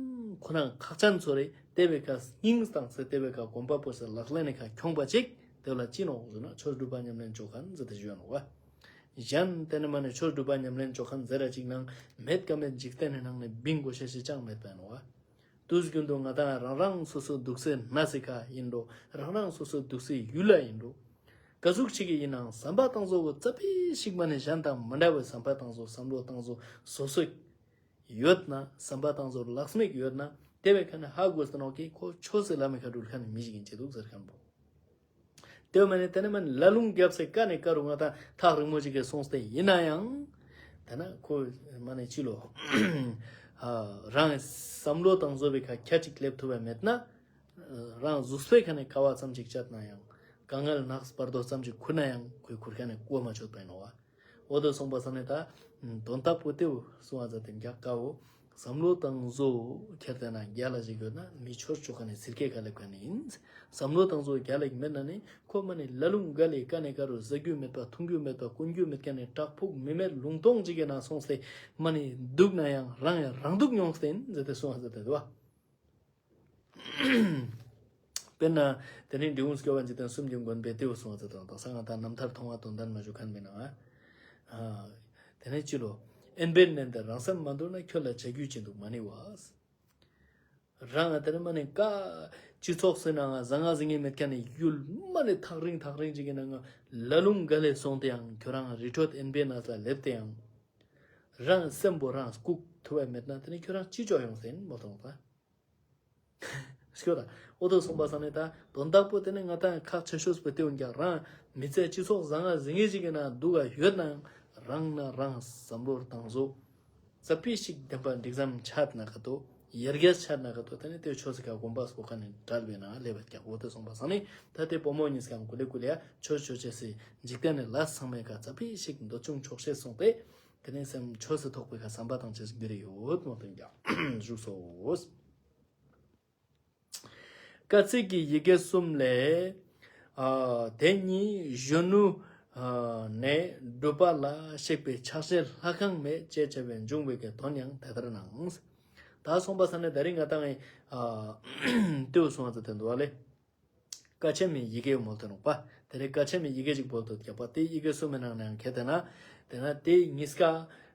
ཁོ་ན་ཁག་ཅན་ཚོ་རེ་དེ་བའི་ཁ་སྙིང་བཏང་སེ་དེ་བའི་ཁ་གོམ་པ་སྤོས་སེ་ལག་ལེན་ནི་ཁ་ཁྱོང་པ་ཅིག་དེ་ལ་ཅི་ནོག་ཟེར་ན་ཆོས་སྒྲུབ་པ་ཉམས་ལེན་ཅོ་མཁན་ཟེར་ཏེ་ཞུ་ནོག་བ། གཞན་དེ་ནི་མ་ནི་ཆོས་སྒྲུབ་པ་ཉམས་ལེན་ཅོ་མཁན་ཟེར་ར་ཅིག་ནང་མེད་ཀ་མེད་འཇིག་རྟེན་ནི་ནང་ནས་བིང་དགོས་ཤེས་ཤིག་ཅང་མེད་པ་ནོག་བ། དུས་རྒྱུན་དུ་ང་ཏང་རང་རང་སོ་སོ་འདུག་སའི་གནས་སི་ཁ་ཡིན་འགྲོ། རང་རང་སོ་སོ་འདུག་སའི་ཡུལ་ལ་ཡིན་འགྲོ། ག་ཟུག་ཅིག་གི་ཡིན་ནའང་བསམ་པ་བཏང་བཟོ་བོ་ཙ་པིག་ཞིག་མ་ནི་གཞན་དང་མི་འདྲ་བའི་བསམ་པ་བཏང་བཟོ་བསམ་བློ་བཏང་བཟོ་སོ་སོ་ཡོད་ན་བསམ་པ་བཏང་བཟོ་ལག་མིག་ཡོད་ན་དེ་བའི་ཁ་ནི་ཧ་གོ་སྟེ་ནོག་གི་ཁོ་ཆོས་སི་ལམ་མི་ཁ་འགྲུལ་མཁན་ནི་མི་ཞིག་ཡིན་ཅེས་འདུག་ཟེར་མཁན་པོ། དེ་མ་ནི་དེ་ནི་མ་ནི་ལ་ལུང་རྒྱབ་སེ་ཀ་ནས་ཀ་རུ་ང་ཏང་ཐག་རིང་མོ་ཅིག་གི་སོང་སྟེ་ཡིན་ན་ཡང་། དེ་ན་ཁོ་མ་ནི་ཅི་ལོ། རང་བསམ་བློ་བཏང་བཟོ་བའི་ཁ་ཁྱད་ཅིག་སླེབས་ཐུབ་པ་མེད་ན། རང་གཟུགས་པོའི་ཁ་ནས་ཀ་བ་ཙམ་ཅིག་བཅད་ན་ཡང་། དཀའ་ངལ་ནགས་བར་དོ་ཙམ་ཅིག་ཁུར་ན་ཡང་ཁོའི་ཁུར་ཁ་ནས་གོ་མ་ཆོད་པ་ཡིན་ནོག་བ། འོ་དོ་སོང་པ་སང་ནས་ད་དོན་དག་པོ་དེའུ་གསུང་བ་ཙ་དེ་འགྱག་ཀའོ། བསམ་བློ་བཏང་བཟོ་ཁྱེར་ཏེ་ན་རྒྱ་ལ་ཞིག་ཡོད་ན་མི་ཆོས་ཆོ་མཁན་ནི་ཚིར་ཁའི་ཁ་སླེབས་མཁན་ནི་ཡིན། བསམ་བློ་བཏང་བཟོ་རྒྱ་ལ་ཞིག་མེད་ན་ནི་ཁོ་མ་ནི་ལ་ལུང་ག་ལས་ཀ་ནས་ཀ་རུ་ཟ་རྒྱུ་མེད་པ་འཐུང་རྒྱུ་མེད་པ་གོན་རྒྱུ་མེད་མཁན་ནི་བྲག་ཕུག་མི་མེད་ལུང་སྟོང་ཅིག་གི་ནང་སོང་སྟེ་མ་ནི་འདུག་ན་ཡང་རང་ཡང་རང་སྡུག་མྱོང་སྟེ་ཡིན་ཟེར་ཏེ་གསུང་བ་ཟེར་ཏེ་འདུག་བ། དཔེར་ན། དེ་ནི་འབྲི་གུང་སྐྱོབ་པ་འཇིག་རྟེན་གསུམ་གྱི་མགོན་པོས་དེའུ་གསུངས་པ་ཙམ་དང་ད་ས་ང་ད་རྣམ་ཐར་མཐོང་བ་དོན་ལྡན་མ་ཞུ་མཁན་མིན་ན། དེ་ནི་ཅི་ལོ། དབེན་པའི་གནས་འདིར་རང་སེམས་མ་འདུལ་ན། ཁྱོད་ལ་བྱ་རྒྱུ་ཅི་འདུག་མ་ནི་བ། རང་ང་དེ་ནི་མ་ནི་ཀ་སྤྱི་ཚོགས་སུ་ན་ང་ཟང་ང་ཟིང་ངེ་མེད་མཁན་ནི་ཡུལ་མ་ནི་ཐག་རིང་ཐག་རིང་ཅིག་གི་ནང་ང་ལ་ལུང་ག་ལས་སོང་སྟེ་ཡང་ཁྱོད་རང་རི་ཁྲོད་དབེན་པའི་གནས་ལ་སླེབས་ཏེ་ཡང་། རང་སེམས་པོ་རང་བཀུག་ཐུབ་པ་མེད་ན་དེ་ནི་ཁྱོད་རང་ཅི་ཅོ་ཡོང་ཟེར་མོལ་ཏེ་ནོག་པ། ཤོད་ད། འོ་དོ་སོང་པ་སང་ནི་ད་དོན་དག་པོ་དེ་ནི་ང་ཏང་ཁག་ཆེ་ཤོས་པོ་དེ་ཡིན་ཀྱང་རང་མི་ཚེ་སྤྱི་ཚོགས་བཟང་ང་ཟིང་ངེ་ཞིག་གི་ནང་འདུག་ག་ཡོད་ནའང་རང་ན་རང་བསམ་བློ་བཏང་བཟོ། ཙ་པིག་ཞིག་བདེན་པ་འགྲིག་ཙམ་ཆ་ན་ག་ཏོ། ཡར་རྒྱས་ཆ་ན་ག་ཏོ། དེ་ནི་དེ་ཆོས་སི་ཀ་དགོན་པ་སོགས་ཀ་ནི་བྲལ་བའི་ནང་ལེབ་བད་ཀྱག། འོ་དོ་སོང་པ་སང་ནི་ད་དེ་བུ་མོ་གཉིས་ཀ་གུ་ལེ་གུ་ལེ་ཡ་ཆོས་ཆོས་ཆེ་སི་འཇིག་རྟེན་ནི་ལས་ཚང་མའི་ཀ་ཙ་པིག་ཞིག་འདོད་ཆུང་ཆོག་ཤེས་སོང་སྟེ། དེ་ནས་སེམས་ཆོས་སུ་ཐོགས་པའི་ཁ་བསམ་པ་དང་བཅས་སུ་འགྱུར་ཡོད་མོ་དོན་ཀྱང་བཞུགས་སོ། དཀའ་ཚེགས་ཀྱི་ཡི་གེ་གསུམ་ལས། ཨ་དེ་ཉིད་གཞོན་ནུ་ཨ་ནས་སྒྲུབ་པ་ལ་གཤེགས་པའི་ཕྱག་བཞེས་ལྷ་ཁང་མེད་ཅེས་བྱ་བའི་འབྱུང་བའི་གི་དོན་ཡང་དེ་ལྟར་སྣང་། ད་སོང་པ་སང་ནི་ད་རིང་ང་ཏང་ངི་ཨ་ལྟོས་སོང་བ་ཙ་དེ་འདུག་བ་ལེ། དཀའ་ཆེན་མི་ཡི་གེ་མོལ་ཏེ་ནོག་པ། དེ་ནི་དཀའ་ཆེན་མི་ཡི་གེ་ཅིག་བོལ་ཏེ་ཡོད་ཀྱག་པ། དེ་ཡི་གེ་གསུམ་མི་ནང་ནའང་ཁེ་ཏེ་ན། དེ་ན་དེ་གཉིས་ཀ་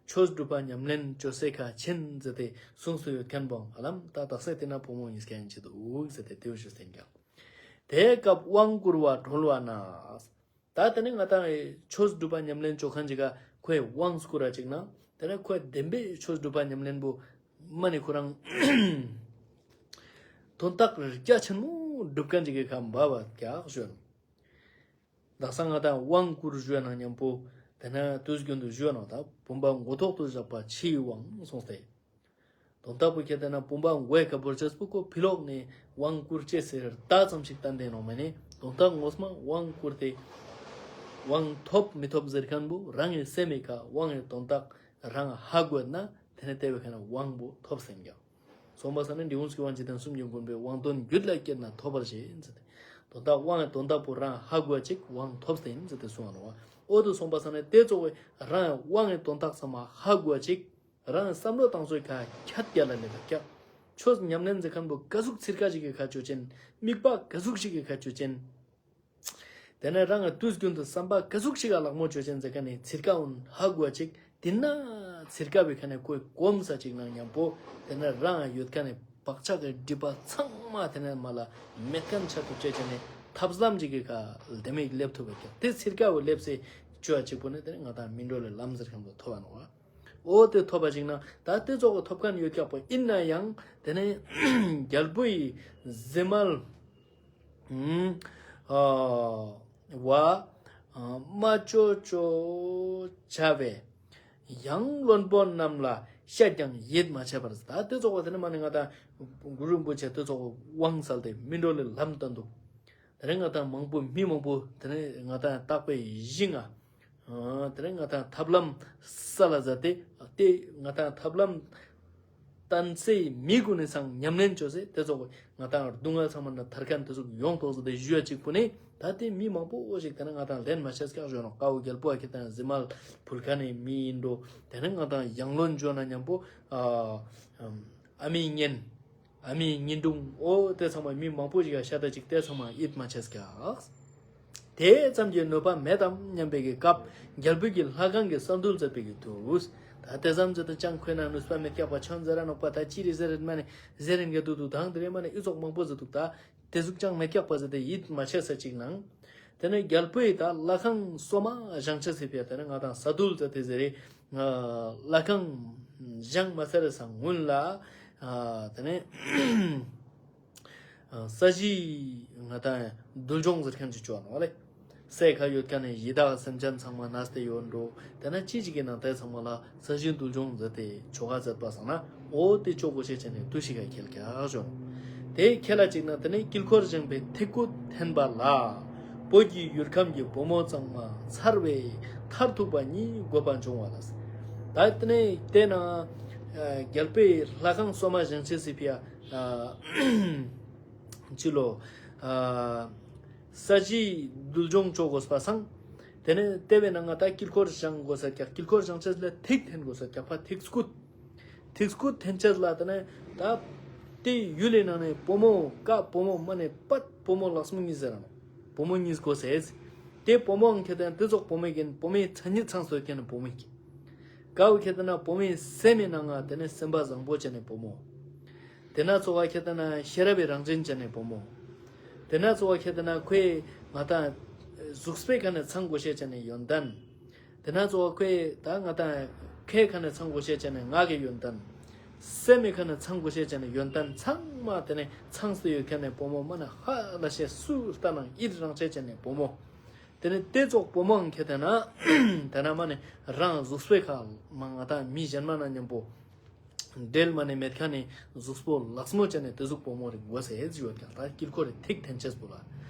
ཆོས་སྒྲུབ་པ་ཉམས་ལེན་ཅོ་སའི་ཁ་ཆེན་ཟེར་ཏེ་གསུངས་སུ་ཡོད་མཁན་པོ་ཧ་ལམ་ད་དག་ས་དེ་ན་བུ་མོ་གཉིས་ཀ་ཡང་ཅི་འདུག་ཟེར་ཏེ་དེའུ་ཞུ་སྟེ་ཀྱང་། དེའི་སྐབས་དབང་བསྐུར་བ་གྲོལ་བ་ན། ད་དེ་ནི་ང་ཏང་ཆོས་སྒྲུབ་པ་ཉམས་ལེན་ཅོ་མཁན་ཅིག་ག་ཁོའི་དབང་བསྐུར་ར་ཅིག་ན། དེ་ནི་ཁོའི་བདེན་པའི་ཆོས་སྒྲུབ་པ་ཉམས་ལེན་པོ་མ་ནི་ཁོ་རང་དོན་དག་རྒྱ་ཆེན་མོ་སྒྲུབ་མཁན་ཅིག་གི་ཁ་འབབ་བད་ཀྱག་ཞུ་ནོག། དག་ས་ང་ཏང་དབང་བསྐུར་ཞུ་ན་མཉམ་པོ་དེ་ན་དུས་རྒྱུན་དུ་ཞུ་ནོག། ད་བུམ་པ་མགོ་ཐོག་ཏུ་བཞག་པ་ཕྱིའི་དབང་གསུངས་ཏེ། དོན་དག་པོ་ཁེ་ཏེ་ན་བུམ་པ་མགོའི་ཀ་བོར་ཅེས་པོ་ཁོ་ཕི་ལོག་ནས་དབང་བསྐུར་ཅེས་ཟེར་ད་ཙམ་ཞིག་བསྟན་ཏེ་ནོག་མ་ནི། དོན་དག་ངོ་མ་དབང་བསྐུར་ཏེ་དབང་ཐོབ་མི་ཐོབ་ཟེར་མཁན་པོ་རང་གི་སེམས་མི་ཀ་དབང་གི་དོན་དག་རང་ཧ་གོ་ན་དེ་ནི་དེ་བའི་ཁ་ན་དབང་པོ་ཐོབ་སེམས་ཀྱང་། སོང་པ་སང་ནི་འབྲི་གུང་སྐྱོབ་པ་འཇིག་རྟེན་གསུམ་གྱི་མགོན་པོའི་དབང་དོན་རྒྱུད་ལ་སྐྱེས་ན་ཐོབ་པར་བྱེད་ཟེར་ཏེ། དོན་དག་དབང་གི་དོན་དག་པོ་རང་ཧ་གོ་ཅིག་དབང་ཐོབ་སྟེ་ཡིན་ཟེར་ཏེ་གསུངས་པ་ནོག། འོ་དོ་སོང་པ་སང་ནི་དེ་གཙོ་བོ་རང་དབང་གི་དོན་དག་ཚང་མ་ཧ་གོ་ཅིག། རང་བསམ་བློ་བཏང་ཚོད་ཁ་ཁྱད་རྒྱ་ལ་ལེ་ལ་ཀྱག། ཆོས་ཉམས་ལེན་ཟེར་མཁན་པོ་ག་ཟུག་ཚིར་ཀ་ཞིག་གི་ཁ་ཆོ་ཅན། དམིགས་པ་ག་ཟུག་ཞིག་གི་ཁ་ཆོ་ཅན། དེ་ནས་རང་གི་དུས་རྒྱུན་དུ་བསམ་པ་ག་ཟུག་ཞིག་ག་ལག་མོ་ཆོ་ཅན་ཟེར་མཁན་ནི་ཚིར་ཀ་འོན་ཧ་གོ་ཅིག། དེ་ན་ཚིར་ཀ་བའི་ཁ་ནས་ཁོས་གོམས་ས་ཅིག་ནང་མཉམ་པོ་དེ་ནས་རང་ཡོད་མཁན་ནི་བག་ཆགས་ཀྱི་སྒྲིབ་པ་ཚང་མ་དེ་ནས་མ་ལ་མེད་མཁན་ཆ་ཐུབ་ཅེས་ཅན་ནི་ཐབས་ལམ་ཅིག་གི་ཁ་ལྡེ་མིག་ལེབ་ཐུབ་པ་ཀྱག། དེ་ཚིར་ཀ་བོ་ལེབ་སེ་ཅོ་ཅིག་པོ་ནི་དེ་ནས་ང་ཏང་སྨིན་གྲོལ་ལ་ལམ་ཟེར་མཁན་པོ་ཐོབ་པ་ནོག། འོ་དེ་ཐོབ་པ་ཅིག་ན་ད་དེ་ཙོགས་ཐོབ་མཁན་ཡོད་ཀྱག་པོ་ཡིན་ན་ཡང་དེ་ནས་རྒྱལ་པོའི་གཟི་མལ་ཨ་བ་ཨ་མ་ཅོ་ཅོ་བྱ་བའི་ཡང་བློན་པོ་རྣམས་ལ་བཤད་ཀྱང་ཡིད་མ་ཆེས་པར། ད་དེ་ཙོགས་དེ་ནས་མ་ནི་ང་ཏང་གུ་རུ་རིན་པོ་ཆེ་དེ་ཙོགས་དབང་སལ་ཏེ་སྨིན་གྲོལ་ལ་ལམ་སྟོན་འདུག། དེ་ནས་ང་ཏང་མང་པོ་མི་མང་པོ་དེ་ནས་ང་ཏང་བརྟག་པའི་གཞི་ང་། ཨ་དེ་ནས་ང་ཏང་ཐབས་ལམ་སལ་ལ་མཛད་དེ་དེ་ང་ཏང་ཐབས་ལམ་བསྟན་སའི་མི་གུན་ནི་སང་ཉམས་ལེན་ཅོ་སེ་དེ་ཙོགས་ང་ཏང་སྡུག་བསྔལ་ཚང་མ་ན་ཐར་མཁན་དེ་ཙོགས་ཡོང་ཐོག་ཟེར་ཏེ་ཞུ་ཡ་ཅིག་པོ་ནི་ད་དེ་མི་མང་པོ་ཞིག་དེ་ནས་ང་ཏང་ལེན་མ་ཤེས་ཀྱག་ཞུ་ནོག། ཀ་བོ་རྒྱལ་པོ་ཨ་ཁེ་ཏང་གཟི་མལ་ཕུལ་མཁན་ནི་མི་ཡིན་འགྲོ། དེ་ནས་ང་ཏང་ཡང་བློན་འཇོན་ན་མཉམ་པོ་ཨ་ཨ་མི་གཉེན། ཨ་མི་གཉེན་དྲུང་འོ་དེ་ཚང་མ་མི་མང་པོ་ཞིག་ཡ་ཤ་ད་ཅིག་དེ་ཚང་མ་ཡིད་མ་ཆེས་ཀྱག། དེ་ཙམ་གྱི་གནོད་པ་མེད་དམ་སྙམ་པའི་གི་སྐབས་རྒྱལ་པོས་ཀྱི་ལྷ་ཁང་གི་ས་འདུལ་མཛད་པའི་གི་དུས། ད་དེ་ཙམ་ཟེར་ཏེ་ཅང་ཁོའི་ནང་ནུས་པ་མེད་ཀྱག་པ་ཆོན་ཟེར་ར་ནོག་པ། ད་ཅི་རེ་ཟེར་རེད་མ་ནི་ཟེར་རིན་ག་དུ་དུ་དང་དེ་རེ་མ་ནི་ཨི་ཙོགས་མང་པོ་ཟེར་འདུག། ད་དེ་ཟུག་ཅང་མེད་ཀྱག་པ་ཟེར་ཏེ་ཡིད་མ་ཆེས་ས་ཅིག་ནང་། དེ་ནས་རྒྱལ་པོས་ད་ལྷ་ཁང་སོ་མ་བཞེངས་ཆ་སི་ཕི་ཡ་དེ་ནས་ང་ཏང་ས་འདུལ་ཟེར་ཏེ་ཟེར་རེ། ལྷ་ཁང་བཞེངས་མ་ཚར་རེ་སང་སྔོན་ལ་ཨ་དེ་ནས་ཨ་ས་གཞི་ང་ཏང་འདུལ་སྦྱོང་ཟེར་མཁན་ཅིག་ཅོ་ནོག་ལེ། སའི་ཁ་ཡོད་མཁན་ནི་ཡི་དྭགས་སེམས་ཅན་ཚང་མ་ན་སྟེ་ཡོད་འགྲོ། དེ་ནས་ཅི་ཅིག་གི་ནང་དེ་ཚང་མ་ལ་ས་གཞི་འདུལ་སྦྱོང་མཛད་དེ་ཆོ་ག་མཛད་པ་སང་ན་འོ་དེ་ཅོ་གོ་ཤེས་ཅན་ནི་དུས་ཤིག་ག་ཁེལ་ཀྱག་ཞུ། དེ་ཁེལ་ལ་ཅིག་ན་དེ་ནས་དཀྱིལ་འཁོར་བཞེངས་པའི་ཐིག་སྐུད་འཐེན་པ་ལ། བོད་ཀྱི་ཡུལ་ཁམས་ཀྱི་བུ་མོ་གཙང་མ་མཚར་བའི་མཐར་ཐུག་པ་ཉིད་དགོས་པ་འབྱུང་བ་ལ། ད་དེ་ནས་དེ་ན་ཨ་རྒྱལ་པོས་ལྷ་ཁང་སོ་མ་བཞེངས་ཆ་སི་ཕི་ཡ་ཨ་ཅི་ལོ་ཨ་ས་གཞི་འདུལ་སྦྱོང་ཅོ་དགོས་པ་སང་། དེ་ནས་དེ་བས་ན་ང་ད་དཀྱིལ་འཁོར་བཞེངས་དགོས་ས་ཀྱག། དཀྱིལ་འཁོར་བཞེངས་ཆ་ལ་ཐིག་འཐེན་དགོས་ས་ཀྱག་པ། ཐིག་སྐུད། ཐིག་སྐུད་འཐེན་ཆ་ལ་དེ་ནས་ད་དེ་ཡུལ་ལི་ནང་ནས་བུ་མོ་ཀ་བུ་མོ་མ་ནས་པད་བུ་མོ་ལགས་མོ་གཉིས་ཟེར་ར་ནོག། བུ་མོ་གཉིས་དགོས་ཟེར། དེ་བུ་མོའང་ཁེ་ཏེ་ན་དེ་ཙོགས་བུ་མོ་ཡིན། བུ་མོའི་མཚན་ཉིད་ཚང་སོ་ཁེ་ན་བུ་མོ་ཡིན། ཀ་བོ་ཁེ་ཏེ་ན་བུ་མོའི་སེམས་མི་ནང་ང་དེ་ནས་སེམས་པ་བཟང་པོ་བྱས་ནས་བུ་མོ། དེ་ན་ཚོ་བ་ཁེ་ཏེ་ན་ཤེས་རབ་པའི་རང་བཞིན་བྱས་ནས་བུ་མོ། དེ་ན་ཚོ་བ་ཁེ་ཏེ་ན་ཁོའི་ང་ཏང་གཟུགས་པོའི་ཁ་ནས་ཚང་དགོས་ཤེས་བྱས་ནས་ཡོན་ཏན། དེ་ན་ཚོ་བ་ཁོའི་ད་ང་ཏང་ ཁའི་ཁ་ནེ་ཚང་གོས་ཤེས་ཅན་ནི་ངག་གི་ཡོན་ཏན། སེམས་མི་ཁ་ནེ་ཚང་གོས་ཤེས་ཅན་ནི་ཡོན་ཏན་ཚང་མ་ཏེ་ནེ་ཚང་སྟེ་ཡོད་ཁན་ནི་བུ་མོ་མ་ནེ་ཧ་ལས་ཤེས་སུ་ལྟ་ནའང་ཡིད་རང་ཆེས་ཅན་ནི་བུ་མོ། ཏེ་ནེ་ཏེ་ཙོགས་བུ་མོའང་ཁྱེར་ཏེ་ན་ཏེ་ན་མ་ནེ་རང་གཟུགས་པོའི་ཁ་མ་ང་དང་མི་གཞན་མ་ན་ཉམ་པོ་འབྲེལ་མ་ནེ་མེད་ཁན་ནི་གཟུགས་པོ་ལགས་མོ་ཅན་ནི་ཏེ་ཟུག་བུ་མོ་རིག་གོས་ཟེར་ཡོད་ཀྱག། ད་དཀྱིལ་འཁོར་རི་ཐིག་འཐེན་ཅེས་པོ་ལ་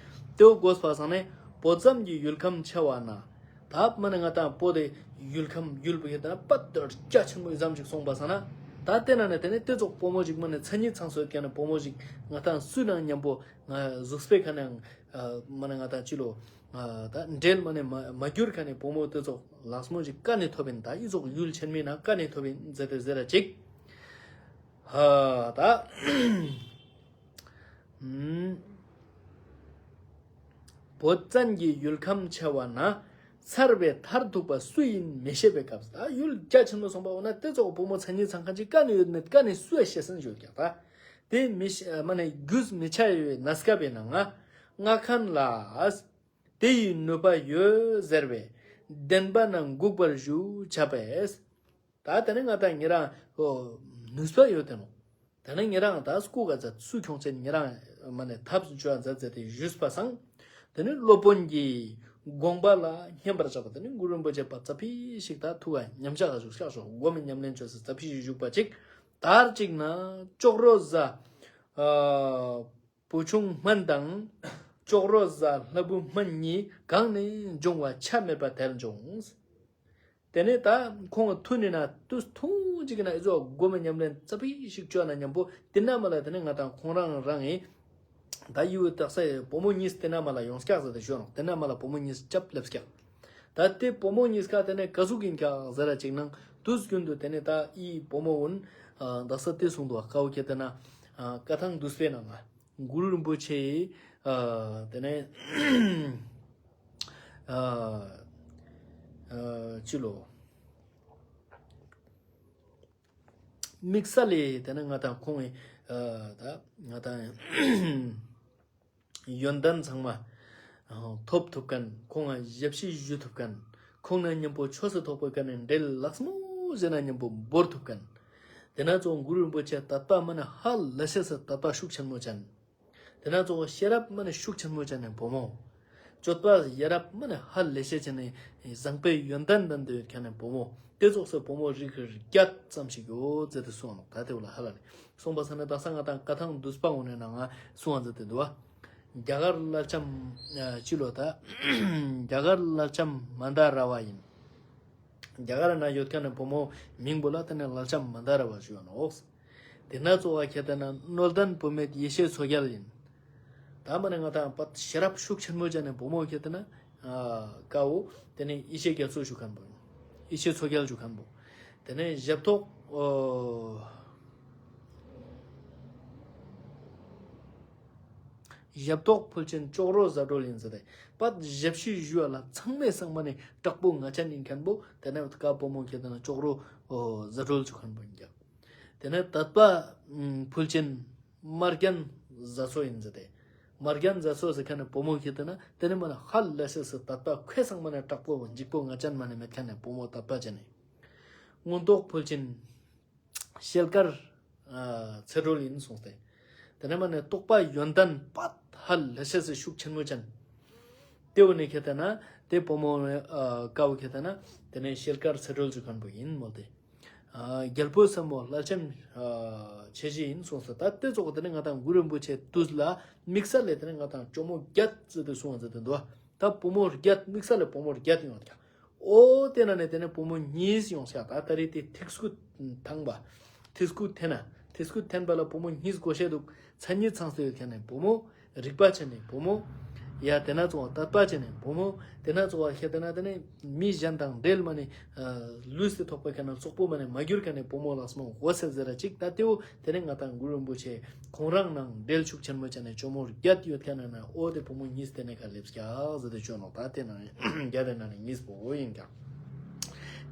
ཏེ་བོ་གོས་པ་སང་ནེ་བོད་ཙམ་གྱི་ཡུལ་ཁམས་ཆེ་བ་ན། ད་མ་ནེ་ང་དང་བོད་དི་ཡུལ་ཁམས་ཡུལ་བོ་ཁྱེར་ཏེ་ན་པད་རྒྱ་ཆེན་མོ་ཙམ་ཞིག་སོང་པ་སང་ན། ད་ཏེ་ན་ནེ་ཏེ་ནེ་ཏེ་ཙོགས་བུ་མོ་ཞིག་མ་ནེ་མཚན་ཉིད་ཚང་སོ་ཡོད་ཁན་ནི་བུ་མོ་ཞིག་ང་དང་སུ་ནའང་ཉམ་པོ་ང་གཟུགས་པོའི་ཁ་ནེ་མ་ནེ་ང་དང་ཅི་ལོ་ད་འབྲེལ་མ་ནེ་མ་མ་གྱུར་ཁན་ནི་བུ་མོ་ཏེ་ཙོགས་ལགས་མོ་ཞིག་ཀ་ནེ་ཐོབ་ཨིན། ད་འི་ཙོགས་ཡུལ་ཆེན་མོའི་ནང་ཀ་ནེ་ཐོབ་ཨིན་ཟེར་ཏེ་ཟེར་ར་ཅིག། ཧ་ད་བོད་ཙམ་གྱི་ཡུལ་ཁམས་ཆེ་བ་ན། མཚར་བའི་མཐར་ཐུག་པ་སུ་ཡིན་མི་ཤེས་པའི་སྐབས། ད་ཡུལ་རྒྱ་ཆེན་མོ་སོང་པ་འོ་ན་ཏེ་ཙོགས་བུ་མོ་མཚན་ཉིད་ཚང་ཁན་ཅིག་ཀ་ནེ་ཡོད་མེད་ཀ་ནེ་སུ་ཡ་ཤེས་སན་ཡོད་ཀྱག། ད་ཏེ་མི་ཤེས་མ་ནེ་རྒྱུས་མི་ཆ་བའི་གནས་སྐབས་ཨིན་ན་ང་ང་ཁན་ལ་དེ་ཡི་ནུས་པ་ཡོད་ཟེར་བས། བདེན་པ་ན་འགུགས་པར་ཞུ་བྱ་བས། ད་ཏེ་ནེ་ང་དང་ཉེ་རང་ནུས་པ་ཡོད་ཏེ་ནོག། ཏེ་ནེ་ཉེ་རང་ད་སྐུ་ག་ཛད་སུ་ཁྱོང་ཅན་ཉེ་རང་མ་ནེ་ཐབས་ཅོ་ཡ་ཛད་ཟེར་ཏེ་ཞུས་པ་སང་། ཏེ་ནེ་སློབ་དཔོན་གྱི་དགོངས་པ་ལ་སྙན་པར་བཞག་པ། ཏེ་ནེ་གུ་རུ་རིན་པོ་ཆེ་པ་ཙ་པིག་ཞིག་ད་ཐུགས་ཀ་ཉམས་ཆག་ག་ཞུགས་ཤག་ཞོག། སྒོམ་མི་ཉམས་ལེན་ཅོས་ཟེར་ཙ་པིག་ཞིག་ཞུགས་པ་ཅིག། དར་ཅིག་ན་ཅོག་རོ་བཟའ། ཨ། བུ་ཆུང་སྨན་དང་། ཅོག་རོ་བཟའ་ལྷ་བུ་སྨན་གཉིས། གང་ནས་འབྱུང་བ་ཆ་མེད་པ་དེར་འབྱུང་། ཏེ་ནེ་ད་ཁོང་ཐུག་ནེ་ན་ཏུས་ཐུང་ཅིག་ན་འི་ཟུག་སྒོམ་མི་ཉམས་ལེན་ཙ་པིག་ཞིག་ཅོ་ན་ཉམ་པོ་ཏེ་ན་མ་ལ་ཏེ་ནེ་ང་དང་ཁོང་རང་རང་ངི་ད་ཡུལ་དག་ས་བུ་མོ་གཉིས་ཏེ་ན་མ་ལ་ཡོངས་ཀྱག་ཟེར་ཏེ་ཞུ་ནོག། ཏེ་ན་མ་ལ་བུ་མོ་གཉིས་ཅབ་ལེབས་ཀྱག། ད་ཏེ་བུ་མོ་གཉིས་ཀ་ཏེ་ནེ་ཀ་ཟུག་ཨིན་ཀྱག་ཟེར་ར་ཅིག་ནང་ཏུས་རྒྱུན་དུ་ཏེ་ནེ་ད་འི་བུ་མོ་གུན་དག་ས་ཏེ་གསུངས་དུག། ཀ་བོ་ཁྱེར་ཏེ་ན་ཀ་ཐང་བསྡུས་པའི་ནང་ང་གུ་རུ་རིན་པོ་ཆེ་ཡི་ཨ་ཏེ་ནེ་ཨ་ཨ་ཅི་ལོ་དམིགས་བསལ་ལས་ཏེ་ནེ་ང་དང་ཁོང་ངི་ཨ་ད་ང་དང་ཡོན་ཏན་ཚང་མ་ཐོབ་ཐུབ་ཁན། ཁོང་ང་ཞབས་ཕྱི་ཞུ་ཐུབ་ཁན། ཁོང་ན་ཉམ་པོ་ཆོས་སུ་ཐོག་པའི་ཀ་ནེ་འབྲེལ་ལགས་མོ་ཟེར་ན་ཉམ་པོ་བོར་ཐུབ་ཁན། ཏེ་ན་ཙོགས་གུ་རུ་རིན་པོ་ཆེ་དད་པ་མ་ནེ་ཧ་ལས་ཤེས་སི་དད་པ་ཤུགས་ཆེན་མོ་ཅན། ཏེ་ན་ཙོགས་ཤེས་རབ་མ་ནེ་ཤུགས་ཆེན་མོ་ཅན་ནི་བུ་མོ། སྤྱོད་པ་ཡ་རབས་མ་ནེ་ཧ་ལས་ཤེས་ཅན་ནི་བཟང་པོའི་ཡོན་ཏན་ལྡན་ཏེ་ཡོད་ཁན་ནི་བུ་མོ། ཏེ་ཙོགས་སི་བུ་མོ་རིགས་བརྒྱད་ཙམ་ཞིག་ཡོད་ཟེར་ཏེ་གསུངས་ནོག། ད་ཏེ་བོ་ལ་ཧ་ལ་ནི་གསུངས་པ་སང་ན་དག་ས་ང་དང་ཀ་ཐང་བསྡུས་པ་གུན་ནི་ནང་ང་གསུངས་ཟེར་ཏེ་དུག་པ། རྒྱ་གར་ལྷ་ལྕམ་ཨ་ཅི་ལོ་ད་རྒྱ་གར་ལྷ་ལྕམ་མན་དཱ་ར་བ་ཨིན། རྒྱ་གར་ན་ཡོད་ཁན་ནི་བུ་མོ་མིང་བོ་ལ་ཏེ་ནེ་ལྷ་ལྕམ་མན་དཱ་ར་བ་ཞུ་ནོག། ཏེ་ན་ཙོགས་ཁྱེར་ཏེ་ན་རྣོ་ལྡན་བུད་མེད་ཡེ་ཤེས་མཚོ་རྒྱལ་ཨིན། ད་མ་ནེ་ང་དང་པད་ཤེས་རབ་ཤུགས་ཆེན་མོ་ཅན་ནི་བུ་མོ་ཁྱེར་ཏེ་ན་ཨ་ཀ་བོ་ཏེ་ནེ་ཡེ་ཤེས་རྒྱ་མཚོ་ཞུ་ཁན་བོ་ཨིན། ཡེ་ཤེས་མཚོ་རྒྱལ་ཞུ་ཁན་བོ། ཏེ་ནེ་ཞབས་ཏོག་ཨོ་ཞབས་ཏོག་ཕུལ་ཅན་ཅོག་རོ་བཟའ་སྒྲོལ་ཨིན་ཟེར་ཏེ། པད་ཞབས་ཕྱི་ཞུ་བ་ལ་ཚང་མའི་སང་མ་ནེ་དྲག་པོ་ངར་ཅན་ཨིན་ཁན་བོ་ཏེ་ནེ་ཀ་བུ་མོ་ཁྱེར་ཏེ་ན་ཅོག་རོ་ཨོ་བཟའ་སྒྲོལ་ཞུ་ཁན་བོ་ཨིན་ཀྱག། ཏེ་ནེ་དད་པ་ཕུལ་ཅན་མ་རྒྱན་བཟའ་ཚོ་ཨིན་ཟེར་ཏེ། མ་རྒྱན་བཟའ་ཚོ་ཟེར་ཁན་ནི་བུ་མོ་ཁྱེར་ཏེ་ན་ཏེ་ནེ་མ་ནེ་ཧ་ལས་ཤེས་སི་དད་པ་ཁོའི་སང་མ་ནེ་དྲག་པོ་འཇིགས་པོ་ངར་ཅན་མ་ནེ་མེད་ཁན་ནི་བུ་མོ་དད་པ་ཅན་ནི། མངོན་རྟོགས་ཕུལ་ཅན་ཤེལ་དཀར་ཨ་ཚེ་སྒྲོལ་ཨིན་གསུངས་ཏེ། ཏེ་ནེ་མ་ནེ་རྟོགས་པ་ཡོན་ཏན་པད་ཧ་ལས་ཤེས་སི་ཤུགས་ཆེན་མོ་ཅན། ཏེ་བོ་ནི་ཁྱེར་ཏེ་ན་ཏེ་བུ་མོ་ཨ་ཀ་བོ་ཁྱེར་ཏེ་ན་ཏེ་ནེ་ཤེལ་དཀར་ཚེ་སྒྲོལ་ཞུ་ཁན་བོ་ཨིན་མོལ་ཏེ། ཨ་རྒྱལ་པོ་སམ་བྷོ་ལྷ་ལྕམ་ཨ་ཆེ་ཞི་ཨིན་གསུངས་སོ། ད་ཏེ་ཙོགས་ཏེ་ནེ་ང་དང་གུ་རུ་རིན་པོ་ཆེ་ཏུས་ལ་དམིགས་བསལ་ལས་ཏེ་ནེ་ང་དང་ཇོ་མོ་བརྒྱད་ཟེར་ཏེ་གསུངས་ཟེར་ཏེ་དུག། ད་བུ་མོ་བརྒྱད་དམིགས་བསལ་ལས་བུ་མོ་བརྒྱད་ཡོང་ཀྱག། འོ་ཏེ་ན་ནེ་ཏེ་ནེ་བུ་མོ་གཉིས་ཡོང་ཀྱག། ད་ད་རེས་ཏེ་ཐིག་སྐུད་ཐང་པ། ཐིག་སྐུད་འཐེན་ན། ཐིག་སྐུད་འཐེན་པ་ལ་བུ་མོ་གཉིས་གོས་ཤེས་དུག། མཚན་ཉིད་ཚང་སྟེ་ཡོད་ཁན་ནི་བུ་མོ། རིག་པ་ཅན་ནི་བུ་མོ། ཡ་ཏེ་ན་ཙོགས་དད་པ་ཅན་ནི་བུ་མོ། ཏེ་ན་ཙོགས་ཁྱེར་ཏེ་ན་ཏེ་ནེ་མི་གཞན་དང་འབྲེལ་མ་ནེ་ལུས་ཏེ་ཐོག་པའི་ཁ་ན་ཙོག་པོ་མ་ནེ་མ་གྱུར་ཁན་ནི་བུ་མོ་ལགས་མོ་གོས་ཟེར་ར་ཅིག། ད་ཏེ་བོ་ཏེ་ནེ་ང་དང་གུ་རུ་རིན་པོ་ཆེ་ཁོང་རང་ནང་འབྲེལ་ཤུགས་ཆེན་མོ་ཅན་ནི་ཇོ་མོ་བརྒྱད་ཡོད་ཁན་ན་ན་འོ་ཏེ་བུ་མོ་གཉིས་ཏེ་ནེ་ཁ་ལེབས་ཀྱག་ཟེར་ཏེ་ཅོ་ནོག། ད་ཏེ་ན་བརྒྱད་ཏེ་ན་ནི་གཉིས་པོ་ཨིན་ཀྱག།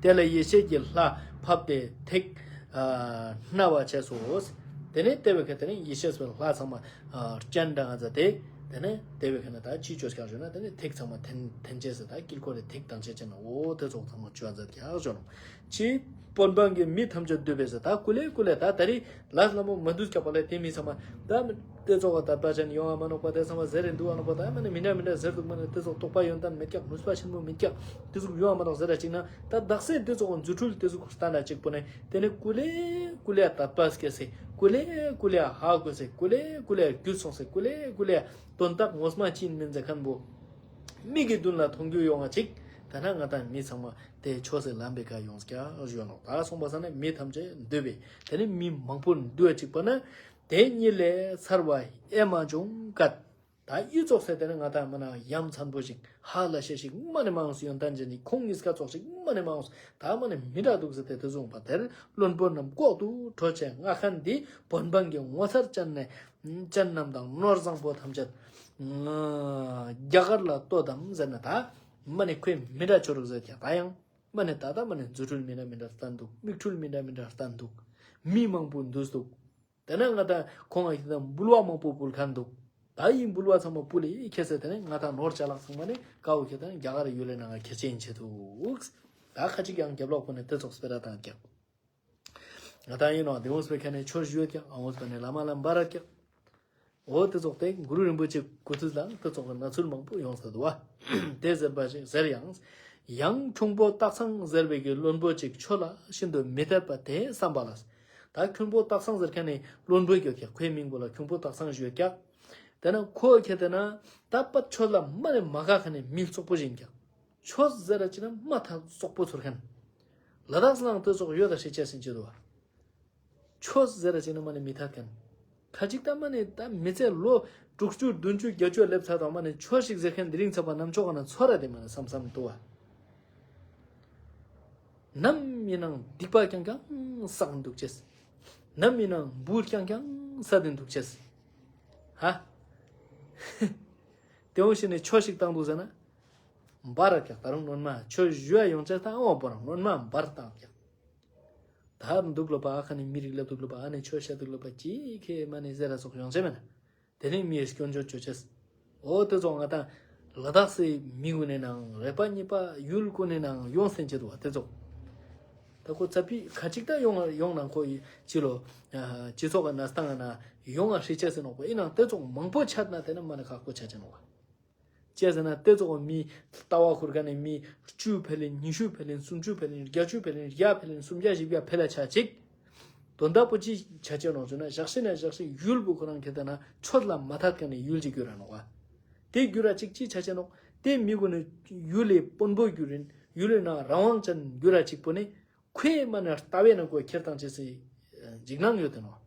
དེ་ལ་ཡེ་ཤེས་ཀྱི་ལྷ་ཕབ་སྟེ་ཐིག་ཨ་སྣ་བ་བྱས་སོ། ཏེ་ནེ་ཏེ་བོའི་ཁ་ཏེ་ནེ་ཡེ་ཤེས་པའི་ལྷ་ཚང་མ་ཨ་སྤྱན་དྲངས་ཟེར་ཏེ། དེ་ནས་དེ་བས་ཁ་ན་ད་ཅི་ཅོས་ཀྱག་ཞུ་ན་དེ་ནས་ཐིག་ཚང་མ་འཐེན་འཐེན་ཅེས་ཟེར་ད་དཀྱིལ་འཁོར་རེ་ཐིག་བཏང་ཅེས་ཅན་ན་འོ་དེ་ཙོགས་ཚང་མ་ཅོ་མཛད་ཀྱག་ཞུ་ནོག་ཅི་བོད་འབངས་ཀྱི་མི་ཐམས་ཅད་འདུས་པས་ཟེར་ད་ཀུ་ལེ་ཀུ་ལེ་ད་ད་རེས་ལས་སླ་མོ་མ་འདུག་ཀྱག་པ་ལས་དེ་མི་ཚང་མ་ད་དེ་ཙོགས་ལ་དད་པ་ཅན་ཡོང་བ་མ་ནོག་པ། དེ་ཚང་མ་ཟེར་རེ་འདུག་བ་ནོག་པ། ད་མ་ནི་མི་འདྲ་མི་འདྲ་ཟེར་འདུག་མ་ནི་དེ་ཙོགས་དོགས་པ་ཡོན་ཏན་མེད་ཀྱག་ནུས་པ་ཆེན་པོ་མེད་ཀྱག་དེ་ཙོགས་ཡོང་བ་མ་ནོག་ཟེར་ར་ཅིག་ན་ད་དག་ས་དེ་ཙོགས་རྫུ་འཕྲུལ་དེ་ཙོགས་སྟན་ན་ཅིག་པོ་ནས་དེ་ནས་ཀུ་ལེ་ཀུ་ལེ་དད་པ་སྐྱེས་སེ་ཀུ་ལེ་ཀུ་ལེ་ཧ་གོ་སེ་ཀུ་ལེ་ཀུ་ལེ་རྒྱུད་སོང་སེ་ཀུ་ལེ་ཀུ་ལེ་དོན་དག་ངོ་མ་ཅི་ཡིན་མིན་ཟེར་མཁན་པོ་མིག་གི་མདུན་ལ་མཐོང་རྒྱུ་ཡོང་བ་ཅིག་ད་ན་ང་དང་མི་ཚང་མ་དེ་ཆོས་སི་ལམ་པའི་ཀ་ཡོང་ཀྱག་ཞུ་ནོག་ད་སོང་པ་ས་ནས་མི་ཐམས་ཅད་འདུས་པས་དེ་ནི་མི་མང་པོ་འདུས་པ་ཅིག་པ་ན་དེ་ཉིད་ལས་ཚར་བ་ཨེ་མ་བྱུང་སྐད། ད་ཨི་ཙོགས་སེ་དེ་ནི་ང་དང་མ་ན་ཡ་མཚན་པོ་ཞིག་ཧ་ལས་ཤེས་ཤིག་མ་ནི་མང་སུ་ཡོན་ཏན་ཅན་ནི་ཁོང་གཉིས་ཀ་ཙོགས་ཤིག་མ་ནི་མང་སུ་ད་མ་ནི་མི་འདྲ་འདུག་ཟེར་ཏེ་དེ་བཟུང་བ་དེར་བློན་པོ་རྣམས་ལྐོག་ཏུ་གྲོས་བྱས་སྔགས་མཁན་འདི་བོད་འབངས་ཀྱི་ངོ་མཚར་ཅན་ནས་ཅན་རྣམས་དང་ནོར་བཟང་པོ་ཐམས་ཅད་རྒྱ་གར་ལ་གཏོད་དམ་ཟེར་ན་ད་མ་ནི་ཁོས་མི་འདྲ་ཆོ་རུག་ཟེར་ཀྱང་ད་ཡང་མ་ནི་ད་ད་མ་ནི་རྫུ་འཕྲུལ་མི་འདྲ་མི་འདྲ་སྟན་འདུག་མིག་འཕྲུལ་མི་འདྲ་མི་འདྲ་སྟན་འདུག་མི་མང་པོ་འདུས་འདུག་དེ་ནས་ང་དང་ཁོང་ང་ཁྱེད་དང་འབུལ་བ་མང་པོ་ཕུལ་མཁན་འདུག་ད་ཡིན་འབུལ་བ་ཚང་མ་ཕུལ་ལེ་ཁྱེད་ཟེར་དེ་ནས་ང་དང་ནོར་ཅ་ལག་ཚང་མ་ནི་ཀ་བོ་ཁྱེད་དང་རྒྱ་གར་ཡུལ་ལས་ནང་ང་ཁྱེད་ཅན་ཆེ་འདུག་ད་ཁ་ཅིག་ཡང་རྒྱབ་ལོག་པོ་ནས་དེ་ཙོགས་སྤེ་ར་བཏང་ཀྱག་ང་དང་ཡིན་ནོ་དེ་འོང་སྤེ་ཁ་ནས་ཆོས་ཞུ་ཀྱག་ཨ་འོང་སྤེ་ནས་བླ་མ་ལ་འབར་ཀྱག་འོ་དེ་ཙོགས་དེ་གུ་རུ་རིན་པོ་ཆེ་སྐུ་དུས་ལ་དེ་ཙོགས་ཀྱི་གནས་ཚུལ་མང་པོ་ཡོང་ས་འདུག་བ། དེ་ཟེར་བ་ཞིག་ཟེར་ཡང་། ཡང་ཁྱུང་པོ་སྟག་ཚང་ཟེར་བའི་གི་བློན་པོ་ཅིག་ཆོས་ལ་ཤིན་ཏུ་མི་དད་པ་དེ་བསམ་པ་ལ། ད་ཁྱུང་པོ་སྟག་ཚང་ཟེར་མཁན་ནི་བློན་པོ་ཡོད་ཀྱག་ཁོའི་མིང་པོ་ལ་ཁྱུང་པོ་སྟག་ཚང་ཞུ་ཡོད་ཀྱག་དེ་ན་ཁོ་ཁྱེད་དེ་ན་ད་པ་ཆོས་ལ་མ་ནི་མ་དགའ་མཁན་ནི་མི་བཙོག་པོ་ཞིག་ཡིན་ཀྱག་ཆོས་ཟེར་ར་ཅི་ན་མ་ཐག་བཙོག་པོ་ཚོར་མཁན། ལ་དྭགས་སླང་དེ་ཙོགས་ཡོད་ད་ཧྲི་ཅེས་ཟིན་ཅི་འདུག་བ། ཆོས་ཟེར་ར་ཅིག་ན་མ་ནི་མི་ཐད་མཁན། ཁ་ཅིག་ད་མ་ནི་ད་མི་ཚེ་ལོ་དྲུག་ཅུ་བདུན་ཅུ་བརྒྱད་ཅུ་སླེབས་ཚར་དང་མ་ནི་ཆོས་ཤིག་ཟེར་མཁན་དེ་རིང་ཚ་བ་ནམ་ཆོག་ག་ན་ཚོར་ར་དེ་མ་ནི་བསམ་བསམ་འདུག་བ། ནམ་ཡིན་ནང་སྡིག་པ་རྐྱང་རྐྱང་བསགས་འདུག་ཅེས། ནམ་ཡིན་ནང་འབུ་རྐྱང་རྐྱང་ཟ་དེ་འདུག་ཅེས། ཧ། དེ་འོང་ཞིག་ནས་ཆོས་ཤིག་བཏང་འདུག་ཟེར་ན། འབར་ར་ཀྱག་ད་རུང་སྣོན་མ་ཆོས་ཞུ་ཡ་ཡོང་ཅེས་ད་འོང་པོ་རང་སྣོན་མ་འབར་བཏང་ཀྱག་ད་འདུག་ལོ་པ་ཨ་ཁ་ནི་མི་རིགས་ལབ་འདུག་ལོ་པ་ཨ་ནི་ཆོས་བཤད་འདུག་ལོ་པ་ཅི་ཁེ་མ་ནི་ཟེར་ར་སོགས་ཡོང་ཅེས་མེད་ན། དེ་ནས་མིའི་སྐྱོན་བརྗོད་བཅོ་ཅེས། འོ་དེ་ཚོ་ང་དང་ལ་དྭགས་སི་མི་གུན་ནི་ནང་རེ་པ་གཉིས་པ་ཡུལ་གུན་ནི་ནང་ཡོང་སེན་ཅེས་འདུག་བ་དེ་ཚོ། ད་ཁོ་ཙ་པི་ཁ་ཅིག་ད་ཡོང་ཡོང་ནང་ཁོ་ཡི་ཅི་ལོ་སྤྱི་ཚོགས་ཀྱི་གནས་སྟངས་ན་ཡོང་ང་ཧྲི་ཅེས་ཟེར་ནོག་པ་ཡིན་ནང་དེ་ཚོ་མང་པོ་ཆད་ན་དེ་ནི་མ་ནི་ཁག་པོ་ཆ་ཅེས་ནོག་བ། ཅི་ཟེར་ན་དེ་ཚོ་མི་ལྟ་བ་ཁུར་མཁན་ནི་མི་བཅུ་ཕེ་ལེན་ཉི་ཤུ་ཕེ་ལེན་སུམ་ཅུ་ཕེ་ལེན་བརྒྱད་ཅུ་ཕེ་ལེན་བརྒྱ་ཕེ་ལེན་སུམ་བརྒྱ་བཞི་བརྒྱ་ཕེ་ལ་ཆ་ཅིག་དོན་དག་པོ་ཅི་ཆ་ཅེས་ནོག་ཟེར་ན་ཞག་ཤི་ན་ཞག་ཤི་ཡུལ་པོ་ཁོ་རང་ཁེ་ཏེ་ན་ཆོས་ལ་མ་ཐད་མཁན་ནི་ཡུལ་ཅིག་གྱུར་ར་ནོག་བ། དེ་གྱུར་ར་ཅིག་ཅི་ཆ་ཅེས་ནོག་དེ་མི་གུན་ནི་ཡུལ་ལི་དཔོན་པོ་གྱུར་རིན་ཡུལ་ལི་ནང་རང་དབང་ཅན་གྱུར་ར་ཅིག་པོ་ནི། ཁོའི་མ་ནི་ལྟ་བའི་ནང་ཁོ་ཁྱེར་བཏང་ཅེས་སི་འཇིགས་སྣང་ཡོད་དེ་ནོག་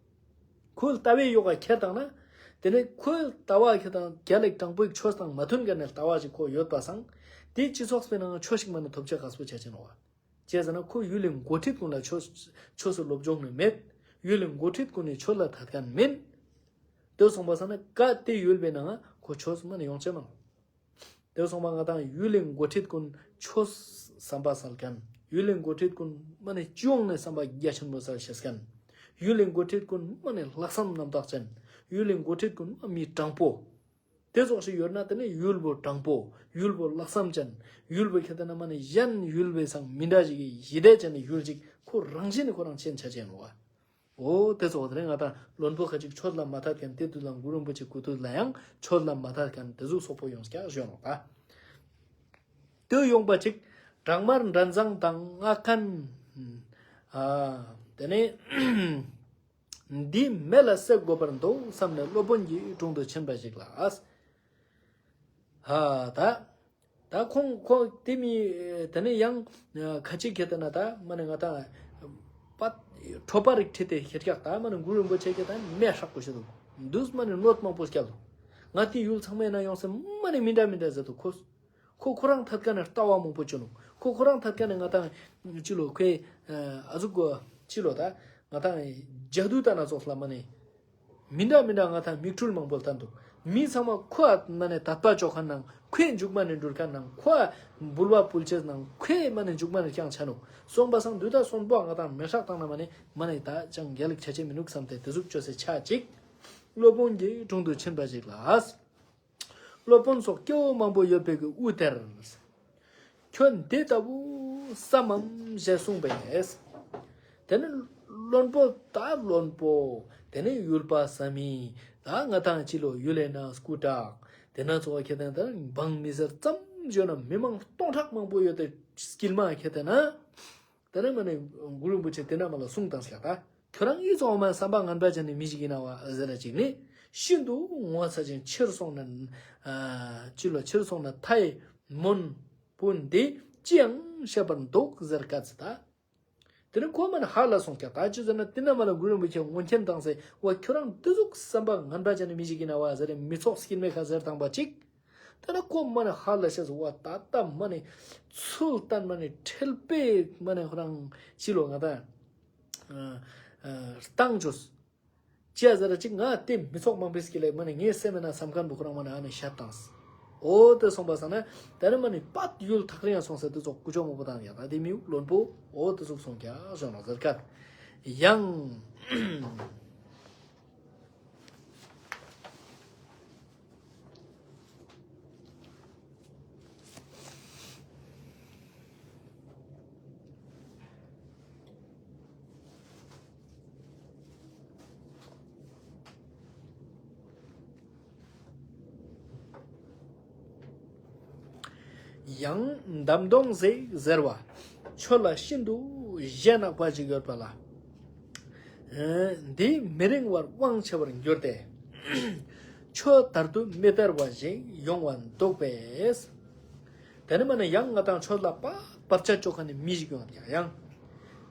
ཁོའི་ལྟ་བའི་ཡོག་ག་ཁྱེར་བཏང་ན། དེ་ནས་ཁོའི་ལྟ་བ་ཁྱེར་བཏང་རྒྱ་ལེགས་དྲང་པོའི་ཆོས་དང་མ་མཐུན་མཁན་ནི་ལྟ་བ་ཞིག་ཁོ་ཡོད་པ་སང་། དེ་སྤྱི་ཚོགས་པའི་ནང་ཆོས་ཤིག་མ་ནི་ཐོབ་ཅེས་དཀགས་པོ་ཆ་ཅེས་ནོག་བ། ཅི་ཟེར་ན་ཁོ་ཡུལ་ལི་འགོ་ཁྲིད་གུན་ལ་ཆོས་ཆོས་སི་སློབ་སྦྱོང་ནི་མེད། ཡུལ་ལི་འགོ་ཁྲིད་གུན་ནི་ཆོས་ལ་ཐད་མཁན་མིན། དེ་སོང་པ་སང་ན་ཀ་དེ་ཡུལ་པའི་ནང་ཁོ་ཆོས་མ་ནི་ཡོང་ཅེས་མ་ནོག་དེ་སོང་པ་ང་དང་ཡུལ་ལི་འགོ་ཁྲིད་གུན་ཆོས་བསམ་པ་སལ་མཁན། ཡུལ་ལི་འགོ་ཁྲིད་གུན་མ་ནི་སྤྱི་ཡོངས་ནས་བསམ་པ་རྒྱ་ཆེན་པོ་སལ་ཤེས་མཁན། ཡུལ་ལི་འགོ་ཁྲིད་གུན་མ་ནི་ལྷག་བསམ་རྣམ་དག་ཅན། ཡུལ་ལི་འགོ་ཁྲིད་གུན་མ་མི་དྲང་པོ། དེ་ཙོགས་ཤིག་ཡོད་ན་དེ་ནི་ཡུལ་པོ་དྲང་པོ། ཡུལ་པོ་ལྷག་བསམ་ཅན། ཡུལ་པོ་ཁེ་ཏེ་ན་མ་ནི་གཞན་ཡུལ་པའི་སང་མི་འདྲ་ཞིག་གི་ཞི་བདེ་ཅན་ནི་ཡུལ་ཅིག་ཁོ་རང་བཞིན་ནི་ཁོ་རང་ཆེན་ཆ་ཅེས་ནོག་བ། འོ་དེ་ཙོགས་དེ་རིང་ང་དང་བློན་པོ་ཁ་ཅིག་ཆོས་ལ་མ་ཐད་མཁན་དེ་དུས་ལ་གུ་རུ་རིན་པོ་ཆེ་སྐུ་དུས་ལ་ཡང་ཆོས་ལ་མ་ཐད་མཁན་དེ་ཟུག་སོག་པོ་ཡོང་ཀྱག་ཞུ་ནོག་པ། དེ་ཡོང་པ་ཅིག་བྲག་དམར་འདྲ་མཛངས་དང་སྔགས་མཁན། ཨ་དེ་ནས་འདི་མེ་ལ་བསྲེག་དགོས་པར་འདུག་བསམ་ནས་སློབ་དཔོན་གྱི་དྲུང་དུ་ཕྱིན་པ་ཞིག་ལ། ཨ་ད། ད་ཁོང་ཁོང་དེ་མི་དེ་ནས་ཡང་ཁ་ཅིག་ཁེ་ཏེ་ན་ད་མ་ནི་ང་དང་པ་ཁྲོ་པ་རིགས་ཁྲིད་དེ་ཁྱེར་ཀྱག་ད་མ་ནི་གུ་རུ་རིན་པོ་ཆེ་ཁེ་ད་མེ་ཧྲག་པོ་ཞིག་འདུག་འདུག་མ་ནི་གནོད་མང་པོ་སྐྱལ་འདུག་ང་དེ་ཡུལ་ཚང་མའི་ནང་ཡོང་སེ་མ་ནི་མི་འདྲ་མི་འདྲ་ཟེར་འདུག་ཁོ་ཁོ་ཁོ་རང་ཐད་ཀ་ནས་ལྟ་བ་མང་པོ་བཅོས་འདུག་ཁོ་ཁོ་རང་ཐད་ཀ་ནས་ང་དང་ཅི་ལོ་ཁོའི་ཨ་ཟུག་གོ་ཅི་ལོ་ད་ང་དང་ཇ་དུ་ད་ན་ཙོགས་ལ་མ་ནི། མི་འདྲ་མི་འདྲ་ང་དང་མིག་འཕྲུལ་མང་པོ་ལྟ་འདུག་མི་ཚང་མ་ཁོ་ཨ་མ་ནི་དད་པ་ཅོ་མཁན་ནང་ཁོའི་མཇུག་མ་ནི་འགྲུལ་མཁན་ནང་ཁོ་ཨ་འབུལ་བ་ཕུལ་ཅེས་ནང་ཁོའི་མ་ནི་མཇུག་མ་ནི་རྐྱང་ཆ་ནུག་སོང་པ་སང་དུས་ད་སོན་པོ་ང་དང་མེ་ཧྲག་བཏང་ན་མ་ནི་མ་ནི་ད་ཅང་རྒྱལ་ལེགས་ཆ་ཅེས་མི་ནུག་བསམ་སྟེ་དེ་ཟུག་ཅོས་སེ་ཆ་ཅིག་སློབ་དཔོན་གྱི་དྲུང་དུ་ཕྱིན་པ་ཞིག་ལ། སློབ་དཔོན་སོགས་སྐྱེ་བོ་མང་པོ་ཡོད་པའི་གི་དབུ་དེར། ཁྱོད་འདི་ལྟ་བུ་བསམ་མམ་ཞེས་གསུངས་པས། དེ་ནི་བློན་པོ་ད་བློན་པོ། དེ་ནི་ཡུལ་པ་བསམ་མི། ད་ང་དང་ཅི་ལོ་ཡུལ་ལས་ན་སྐུ་དྲག་དེ་ན་ཚོ་ཁྱེད་དང་ད་འབངས་མི་སེར་ཙམ་བརྗོད་ན་མི་མང་སྟོང་ཕྲག་མང་པོ་ཡོད་དེ་དཀྱིལ་མ་ཁྱེད་དེ་ན། དེ་ནས་མ་ནི་གུ་རུ་རིན་པོ་ཆེ་དེ་ན་མ་ལ་གསུངས་དང་ཟེར་ད། ཁྱོད་རང་ཨི་ཙོགས་མ་བསམ་པ་ངན་པ་ཅན་ནི་མི་ཞིག་ཡིན་ན་བ་ཟེར་ར་ཅིག་ནི། ཤིན་ཏུ་ངོ་ཚ་ཅིང་ཕྱིར་སོང་ན། ཨ་ཅི་ལོ་ཕྱིར་སོང་ན་མཐའི་མུན་པོ་འདི་ཅི་ཡང་ཤེས་པར་འདུག་ཟེར་བཀའ་ཙི་ད། དེ་ནས་ཁོ་མ་ནི་ཧ་ལ་སོང་ཀྱག་ད་ཅི་ཟེར་ན་དེ་ན་མ་ལ་གུ་རུ་རིན་པོ་ཆེ་ངོ་མཁྱེན་དང་ཟེར་བ་ཁྱོད་རང་དེ་ཟུག་བསམ་པ་ངན་པ་ཅན་ནི་མི་ཞིག་ཡིན་ན་བ་ཟེར་མི་ཚོགས་སྐྱིད་མེད་ཁ་ཟེར་དང་པ་ཅིག་དེ་ན་ཁོ་མ་ནི་ཧ་ལ་ཤེས་སོ་བ་ད་ལྟ་མ་ནི་ཚུལ་བསྟན་མ་ནི་ཁྲེལ་པས་མ་ནི་ཁོ་རང་ཅི་ལོ་ང་ད་ཨ་ཨ་བཏང་བཅོས། ཅི་ཡ་ཟེར་ར་ཅིག་ང་དེ་མི་ཚོགས་མང་པོའི་སྐྱིད་ལས་མ་ནི་ངའི་སེམས་མེད་ན་བསམ་མཁན་པོ་ཁོ་རང་མ་ནི་ཨ་ནི་ཤ་བཏང་། འོ་དེ་སོང་པ་སང་ན་དེ་ནི་མ་ནི་པད་ཡུལ་ཐག་རིང་ཡང་སོང་ཟེར་དེ་ཚོགས་ཀུ་ཅོ་མང་པོ་བཏང་ཡ་ད་དེ་མི་བློན་པོ་འོ་དེ་ཚོགས་སོང་ཀྱག་ཞོན་ནོ་ཟེར་ཀ་ཡང་། ཡང་འདམ་སྡོང་ཟེར་ཟེར་བ། ཁྱོད་ལ་ཤིན་ཏུ་ཞེ་ནག་པ་ཅིག་ཡོད་པ་ལ། འདི་མི་རིང་བར་དབང་ཆེ་བར་འགྱུར་ཏེ། ཁྱོད་དར་དུ་མི་དར་བ་ཞིག་ཡོང་བ་འདུག་པས། དེ་ནི་མ་ནི་ཡང་ང་དང་ཁྱོད་ལ་པ་བར་ཆད་ཅོ་མཁན་ནི་མི་ཞིག་ཡོང་ཀྱག་ཡང་།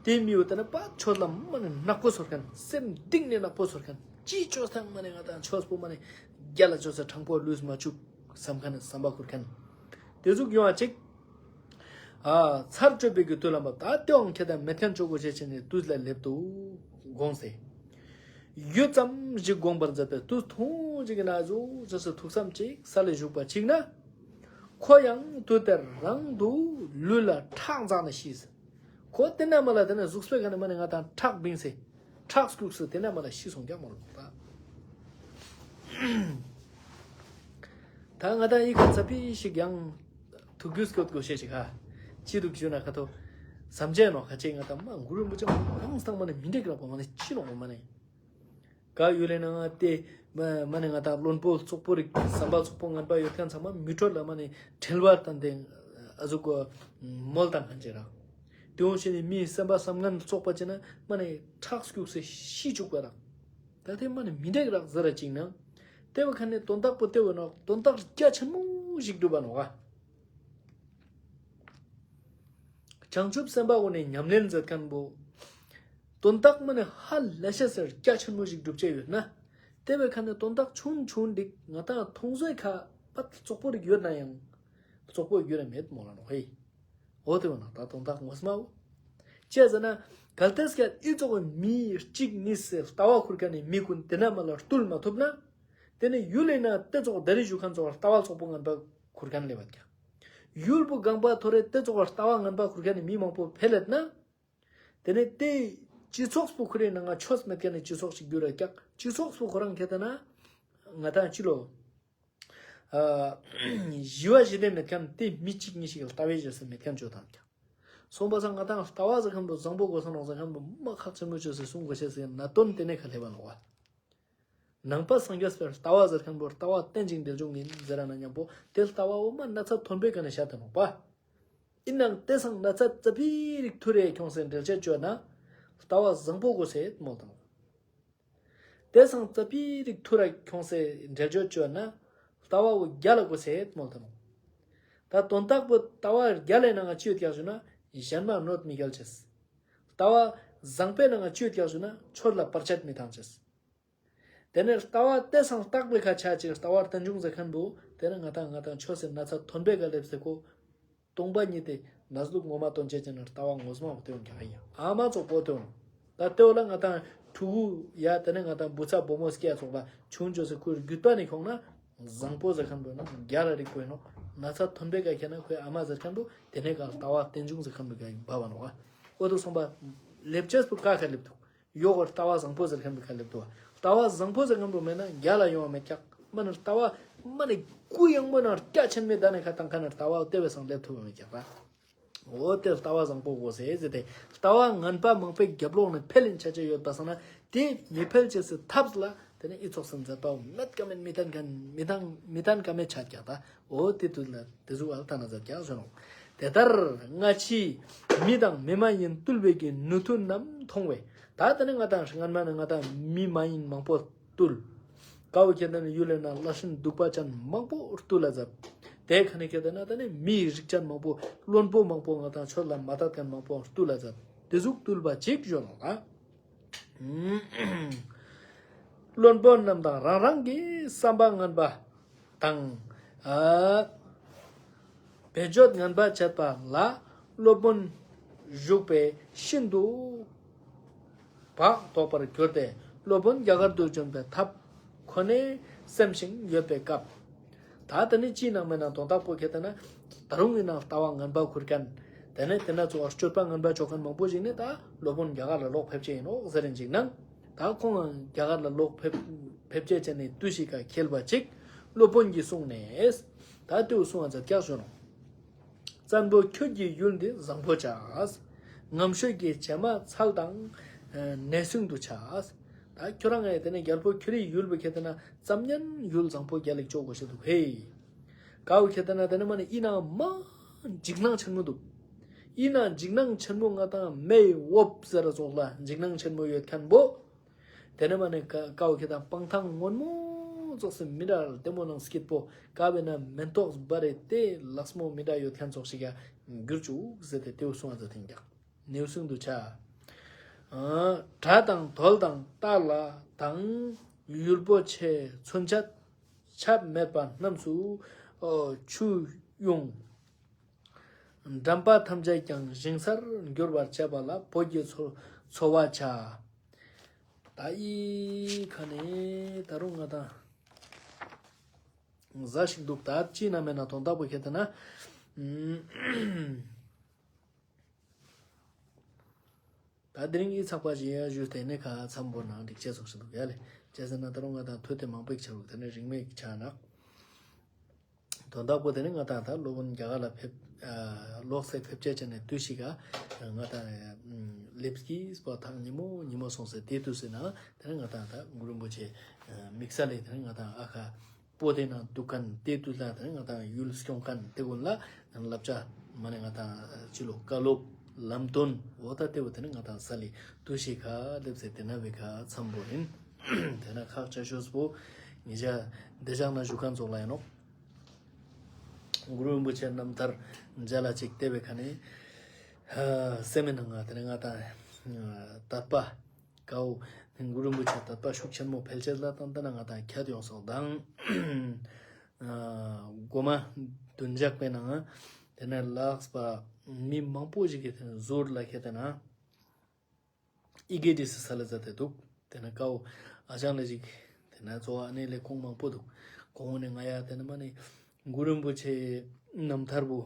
དེ་མི་བོ་དེ་ནི་པ་ཁྱོད་ལ་མ་ནི་ནག་པོ་ཚོར་མཁན་སེམས་གཏིང་ནས་ནག་པོ་ཚོར་མཁན་ཅི་ཅོས་ཐང་མ་ནི་ང་དང་ཁྱོད་པོ་མ་ནི་རྒྱལ་ལ་ཅོས་ས་དྲང་པོ་ལུས་མ་བཅུག་བསམ་མཁན་བསམ་པ་ཁུར་མཁན། དེ་ཟུག་ཡོང་བ་ཅིག་ཨ་ཚར་གཅོད་པའི་གི་དུས་ལ་བབ་ད་དེའང་ཁྱེད་དང་མེད་མཁན་ཅོ་དགོས་ཤེས་ཆེ་ནས་དུས་ལ་སླེབས་འདུག་དགོངས་ཏེ། ཡུད་ཙམ་ཞིག་དགོངས་པར་མཛད་པས་དུས་ཐུང་ཞིག་གི་ནང་ཟུག་ཟེར་སེ་ཐུགས་བསམ་ཅིག་ས་ལ་བཞུགས་པ་ཅིག་ན། ཁོ་ཡང་དུས་དེར་རང་དུ་ལུས་ལ་ཁྲག་འཛགས་ནས་ཤི། ཁོ་དེ་ན་མ་ལ་དེ་ན་གཟུགས་པོའི་ཁ་ནས་མ་ནི་ང་དང་ཁྲག་བིང་སེ། ཁྲག་སྐྱུགས་སེ་དེ་ན་མ་ལ་ཤི་སོང་ཀྱག་མ་ལོ་ད། ད་ང་དང་ཡི་ག་ཙ་པི་ཞིག་ཡང་ཐུགས་རྒྱུས་སྐྱོད་དགོས་ཤེས་ཤིག་ཧ། ཅི་འདུག་ཞུ་ན་ཁ་ཐོ། བསམ་བྱས་ནོ་ཁ་ཅིག་ང་དང་མ་གུ་རུ་རིན་པོ་ཆེ་མ་གང་སྟངས་མ་ནི་མི་འགྲིག་རག་པ་མ་ནི་ཅི་ནོ་མ་ནི། ག་ཡུལ་ལས་ན་ང་དེ་མ་ནི་ང་དང་བློན་པོ་ཙོག་པོ་རིག་བསམ་པ་ཙོག་པོ་ངན་པ་ཡོད་མཁན་ཚང་མ་མི་འཕྲོད་ལ་མ་ནི་ཁྲེལ་བ་དང་དེ་ཨ་ཟུག་གོ་མོལ་དང་མཁན་ཅིག་རག་དེ་འོང་ཞིག་ནི་མིའི་སེམས་པ་བསམ་ངན་བཙོག་པ་ཅིག་ན་མ་ནི་ཁྲག་སྐྱུགས་སེ་ཤི་བཅུག་པ་རག་ད་དེ་མ་ནི་མི་འགྲིག་རག་ཟེར་ར་ཅིག་ན། དེ་བ་ཁ་ནི་དོན་དག་པོ་དེ་བ་ནོ་དོན་དག་རྒྱ་ཆེན་མོ་ཞིག་འགྲུབ་པ་ནོ་ག་བྱང་ཆུབ་སེམས་དཔའ་བོ་ནི་ཉམས་ལེན་མཛད་མཁན་པོ། དོན་དག་མ་ནི་ཧ་ལས་ཤེས་སེ་རྒྱ་ཆེན་མོ་ཞིག་སྒྲུབ་ཅེས་ཡོད་ན། དེ་བའི་ཁ་ནས་དོན་དག་ཆུང་ཆུང་འགྲིག་ང་དང་མཐོང་བཟོའི་ཁ་པད་བཙོག་པོ་རིག་ཡོད་ན་ཡང་། བཙོག་པོ་རྒྱུ་ར་མེད་མོ་ལ་ནོ་ཧེ། འོ་དེ་བ་ན་ད་དོན་དག་ངོ་མ་བོ། ཅི་ཟེར་ན། གལ་ཏེ་སྐད་ཨི་ཙོགས་མི་གཅིག་གཉིས་སེ་ལྟ་བ་ཁུར་མཁན་ནི་མི་ཀུན་དེ་ན་མ་ལ་བཏུལ་མ་ཐུབ་ན། དེ་ནི་ཡུལ་ལས་ན་དེ་ཙོགས་ད་རི་བཞུགས་མཁན་ཙོགས་ལྟ་བ་བཙོག་པོ་ངན་པ་ཁུར་མཁན་ལེ་བ་ཀྱང་། ཡུལ་པོ་གང་པ་ཐོ་རེ་དེ་ཙོགས་ལྟ་བ་ངན་པ་ཁུར་མཁན་ནི་མི་མང་པོ་འཕེལ་ལེད་ན། དེ་ནས་དེ་སྤྱི་ཚོགས་པོ་ཁོ་རའི་ནང་ང་ཆོས་མེད་མཁན་ནི་སྤྱི་ཚོགས་ཤིག་འགྱུར་ར་ཀྱག་སྤྱི་ཚོགས་པོ་ཁོ་རང་ཁྱེད་ལྟ་ན། ང་དང་ཅི་ལོ། ཨ་ཞི་བ་ཞི་བདེ་མེད་མཁན་དེ་མི་གཅིག་གཉིས་ཤིག་ལ་ལྟ་བའི་རྗེས་སུ་མེད་མཁན་བཅོ་དང་ཀྱག་སོང་པ་སང་ང་དང་ལྟ་བ་ཟེར་མཁན་པོ་བཟང་པོ་དགོས་ས་ནོག་ཟེར་མཁན་པོ་མ་ཁག་ཆེན་མོ་བཅོས་སེ་གསུང་དགོས་ཤེས་ཟེར་ན་དོན་དེ་ནས་ཁ་སླེབས་པ་ནོག་བ། ནང་པ་སངས་རྒྱས་པའི་ལྟ་བ་ཟེར་མཁན་པོ་ལྟ་བ་རྟེན་ཅིང་འབྲེལ་འབྱུང་ཡིན་ཟེར་ན་མཉམ་པོ་དེ་ལྟ་བ་འོ་མ་ན་ཚ་ཐོན་པའི་ཀ་ནས་བཤད་དེ་ནོག་པ། ཡིན་ནའང་དེ་སང་ན་ཚ་ཙ་པི་རིག་ཐུ་རེ་ཁྱོངས་སེ་འགྲེལ་བཤད་བཅོས་ན་ལྟ་བ་བཟང་པོ་དགོས་སེ་མོལ་དང་། དེ་སང་ཙ་པི་རིག་ཐུ་ར་ཁྱོངས་སེ་འགྲེལ་བཤད་བཅོས་ན་ལྟ་བ་འོ་རྒྱལ་ལ་དགོས་སེ་མོལ་དང་། ད་དོན་དག་པོ་ལྟ་བ་རྒྱལ་ལ་ནང་ང་ཅི་ཡོད་ཀྱག་ཞུ་ན་གཞན་མ་གནོད་མི་སྐྱེལ་ཅེས། ལྟ་བ་བཟང་པོའི་ནང་ང་ཅི་ཡོད་ཀྱག་ཞུ་ན་ཆོས་ལ་བར་ཆད་མི་བཏང་ཅེས། དེ་ནས་ལྟ་བ་དེ་སང་རྟག་པའི་ཁ་ཆ་ཅིག་ལྟ་བ་རྟེན་འབྱུང་ཟེར་མཁན་པོ་དེ་ནས་ང་དང་ང་དང་ཆོས་སེ་ན་ཚ་ཐོན་པའི་ཀ་སླེབས་སེ་ཁོ། སྟོང་པ་ཉིད་དེ་ན་ཟུག་ངོ་མ་དོན་བྱེད་ཅེས་ནི་ལྟ་བ་ངོ་མ་བོ་དེ་འོང་ཀྱག་ཡ། ཨ་མ་ཙོག་པོ་དེ་འོང་། ད་དེ་བོ་ལ་ང་དང་ཕྲུ་གུ་ཡ་དེ་ནས་ང་དང་བུ་ཚ་བུ་མོ་སྐྱེ་ཙོག་པ་ཆུང་ཅོས་སེ་ཁོའི་རྒྱུད་པ་ནས་ཁྱོངས་ན་བཟང་པོ་ཟེར་མཁན་པོ་ན་རྒྱལ་ལ་རིག་པོ་ཡིན་ནོག་ན་ཚ་ཐོན་པའི་ཀ་ཁྱེད་ན་ཁོའི་ཨ་མ་ཟེར་མཁན་པོ་དེ་ནས་ཀ་ལྟ་བ་རྟེན་འབྱུང་ཟེར་མཁན་པོའི་ཀ་ཡིན་པ་བ་ནོག་འོ་དེ་སོང་པ་སླེབས་ཅེས་པོ་ཀ་ཁ་སླེབས་འདུག་ཡོག་གི་ལྟ་བ་བཟང་པོ་ཟེར་མཁན་པོའི་ཀ་སླེབས་འདུག་ལྟ་བ་བཟང་པོ་ཟེར་མཁན་པོ་མེད་ན་རྒྱལ་ལ་ཡོང་བ་མེད་ཀྱག་མ་ནེ་ལྟ་བ་མ་ནེ་གུ་ཡངས་པོ་ནང་རྒྱ་ཆེན་མོའི་ད་ནེ་ཁ་ཏང་ཁ་ནེ་ལྟ་བ་དེ་བས་སང་སླེབས་ཐུབ་མེད་ཀྱག་ད། འོ་དེ་ལྟ་བ་བཟང་པོ་དགོས་ཟེར་ཟེར་ཏེ། ལྟ་བ་ངན་པ་མང་པོའི་རྒྱབ་ལོགས་ནེ་འཕེལ་ཡིན་ཆ་ཆ་ཡོད་པ་སང་ན་དེ་མི་འཕེལ་ཅེས་སི་ཐབས་ལ་དེ་ནེ་ཨི་ཚོགས་སུ་མཛད་པ་མེད་ཀ་མེད་མི་ལྟན་ཀ་མེད་མི་ལྟན་མི་ལྟན་ཀ་མེད་ཆ་ཀྱག་ད། འོ་དེ་དུས་ལ་དེ་ཟུག་ཨལ་ཐ་ན་མཛད་ཀྱག་ཞུ་ནོག། དེ་ལྟར་སྔ་ཕྱི་མི་དང་མི་མ་ཡིན་བཏུལ་བའི་གི་ནུས་མཐུ་རྣམས་མཐོང་བས། ད་དེ་ནེ་ང་ཏང་སྔན་མ་ནེ་ང་ཏང་མི་མ་ཡིན་མང་པོ་བཏུལ། ཀ་བོ་ཁྱེད་ན་ཡུལ་ལས་ན་ལ་ཤིན་སྡུག་པ་ཅན་མང་པོ་བཏུལ་ལ་མཛད། དེ་ཁ་ནེ་ཁྱེད་ན་ད་ནི་མིའི་རིགས་ཅན་མང་པོ་བློན་པོ་མང་པོ་ང་ཏང་ཆོས་ལ་མ་དད་མཁན་མང་པོ་བཏུལ་ལ་མཛད། དེ་ཟུག་བཏུལ་བ་ཅིག་ཞུ་ནོག་ཨ། བློན་པོ་རྣམས་དང་རང་རང་གི་བསམ་པ་ངན་པ་དང་། ཨ། བེད་སྤྱོད་ངན་པ་བྱེད་པ་ལ་སློབ་དཔོན་བཞུགས་པས་ཤིན་ཏུ་བག་དོག་པར་གྱུར་ཏེ། སློབ་དཔོན་རྒྱ་གར་དུ་བྱོན་པའི་ཐབས་ཁོ་ནས་སེམས་ཤིང་ཡོད་པའི་སྐབས། ད་དེ་ནི་ཅི་ནང་མེད་ན་དོན་དག་པོ་ཁྱེད་ན་ད་རུང་ཡིན་ན་ལྟ་བ་ངན་པ་ཁུར་མཁན། དེ་ནས་དེ་ན་ཚོ་བ་སྤྱོད་པ་ངན་པ་ཅོ་མཁན་མང་པོ་ཞིག་ནི་ད་སློབ་དཔོན་རྒྱ་གར་ལ་ལོག་ཕེབས་ཅེས་ཡིན་ནོག་ཟེར་རིན་ཅིག་ནང་། ད་ཁོང་རྒྱ་གར་ལ་ལོག་ཕེབས་ཕེབས་ཅེས་ཅན་ནི་དུས་ཤིག་ག་ཁེལ་བ་ཅིག་སློབ་དཔོན་གྱིས་གསུངས་ནས། ད་དེའུ་གསུང་བ་མཛད་ཀྱག་ཞུ་ནོག། བཙན་པོ་ཁྱོད་ཀྱི་ཡུལ་འདི་བཟང་པོ་བྱ། ངམ་ཤོད་ཀྱི་བྱེ་མ་ཚལ་དང་ནས་སྲུང་དུ་བྱ། ད་ཁྱོད་རང་ངའི་དེ་ནས་རྒྱལ་པོ་ཁྱོད་རི་ཡུལ་བུ་ཁྱེད་དེ་ན་ཙམ་ཉན་ཡུལ་བཟང་པོ་རྒྱལ་ལེགས་ཅོ་དགོས་ཤེས་འདུག་ཧེ། ཀ་བོ་ཁྱེད་དེ་ན་དེ་ནས་མ་ནི་ཨི་ནང་མ་འཇིགས་སྣང་ཆེན་མོ་འདུག། ཨི་ནང་འཇིགས་སྣང་ཆེན་མོ་ང་ཏང་མེ་འོབས་ཟེར་ར་ཙོགས་ལ་འཇིགས་སྣང་ཆེན་མོ་ཡོད་མཁན་བོ། དེ་ནས་མ་ནེ་ཀ་ཀ་བོ་ཁྱེད་དང་སྤང་ཐང་སྔོན་མོ་ཙོགས་སི་མི་འདྲ་ལྟད་མོ་ནང་སྐྱིད་པོ་ཀ་བོའི་ནང་མེན་ཏོག་སྦ་རེ་དེ་ལགས་མོ་མི་འདྲ་ཡོད་མཁན་ཙོགས་ཤིག་ཡ་འགྱུར་བཅུག་ཟེར་ཏེ་དེའུ་གསུང་བ་མཛད་དེ་ཀྱག། ནེའུ་གསུང་དུ་ཆ། བྲག་དང་དོལ་དང་སྟག་ལ་དང་། ཡུལ་པོ་ཆེ་ཚུན་ཆད་ཆད་མེད་པ་རྣམས་སུ་ཆུ་དབྱུང་། འགྲམ་པ་ཐམས་ཅད་ཀྱང་ཞིང་སར་འགྱུར་བར་བྱེད་པ་ལ་བོད་ཀྱི་འཚོ་འཚོ་བ་བྱ། ད་ཨི་ཁ་ནེ་ད་རུང་ང་ཏང་ཟ་ཞིག་འདུག། ད་ཅི་ན་མེད་ན་དོན་དག་པོ་ཁྱེད་དེ་ན། ད་དེ་རིང་ཨི་ཚག་པ་ཞིག་ཡ་ཞུས་ཏེ་ནེ་ཁ་མཚམས་བོར་ན་འགྲིག་ཅེས་ཙོགས་ཤིག་འདུག་ཡ་ལེ། ཅི་ཟེར་ན་ད་རུང་ང་ཏང་ཐུ་དེ་མང་པོ་ཞིག་ཆ་རུག། དེ་ནས་རིང་མེད་ཆ་ན། དོན་དག་པོ་དེ་ནི་ང་ཏང་ད་སློབ་དཔོན་རྒྱ་གར་ལ་ཕེབས། ཨ་ལོག་སེ་ཕེབས་ཅེས་ཅན་ནི་དུས་ཤིག་ག་ང་ཏང་ལེབས་ཀྱིས་པོ་ཐག་ཉི་མོ་ཉི་མོ་སོང་སེ་དེ་དུས་སེ་ན་དེ་ནི་ང་ཏང་ད་གུ་རུ་རིན་པོ་ཆེ་དམིགས་བསལ་ལས་དེ་ནི་ང་ཏང་ཨ་ཁ་པོ་དེ་ནང་འདུག་མཁན་དེ་དུས་ལ་དེ་ནི་ང་ཏང་ཡུལ་སྐྱོང་མཁན་དེ་ཀུན་ལ་བསླབ་བྱ་མ་ནེ་ང་ཏང་ཅི་ལོ་བཀའ་སློབ་ལམ་སྟོན་འོ་ད་དེ་བོ་དེ་ནི་ང་ཏང་ས་ལི་དུས་ཤིག་ག་ལེབས་སེ་དེ་ན་བའི་ཁ་མཚམས་བོ་ཡིན། དེ་ན་ཁག་ཆེ་ཤོས་པོ་ཉེ་ཞ་འདི་ཞག་ན་བཞུགས་མཁན་ཙོགས་ལ་ཡིན་ནོག། གུ་རུ་རིན་པོ་ཆེ་རྣམ་ཐར་མཇལ་ལ་ཅིག་བལྟས་པའི་ཁ་ནེ་སེམས་ནང་ང་དེ་ནི་ང་ཏང་དད་པ་ཀའོ་གུ་རུ་རིན་པོ་ཆེ་དད་པ་ཤུགས་ཆེན་མོ་འཕེལ་ཅེས་ལ་ཏན་ཏན་ང་ཏང་ཁྱད་ཡོང་སོགས་དང་། གོ་མ་བདུན་ཞག་པའི་ནང་དེ་ནས་ལགས་པ་མི་མང་པོ་ཞིག་གི་དེ་ནི་ཟུར་ལ་ཁྱེད་དེ་ན། ཨི་གེ་ཏི་སི་ས་ལ་ཛ་ཏེ་འདུག། དེ་ན་ཀའོ་ཨ་ཅང་ལ་ཞིག་དེ་ན་གཙོ་བོ་ཨ་ནེ་ལེ་ཁོང་མང་པོ་འདུག། ཁོང་ནི་ང་ཡ་དེ་ན་མ་ནེ་གུ་རུ་རིན་པོ་ཆེ་རྣམ་ཐར་བོ་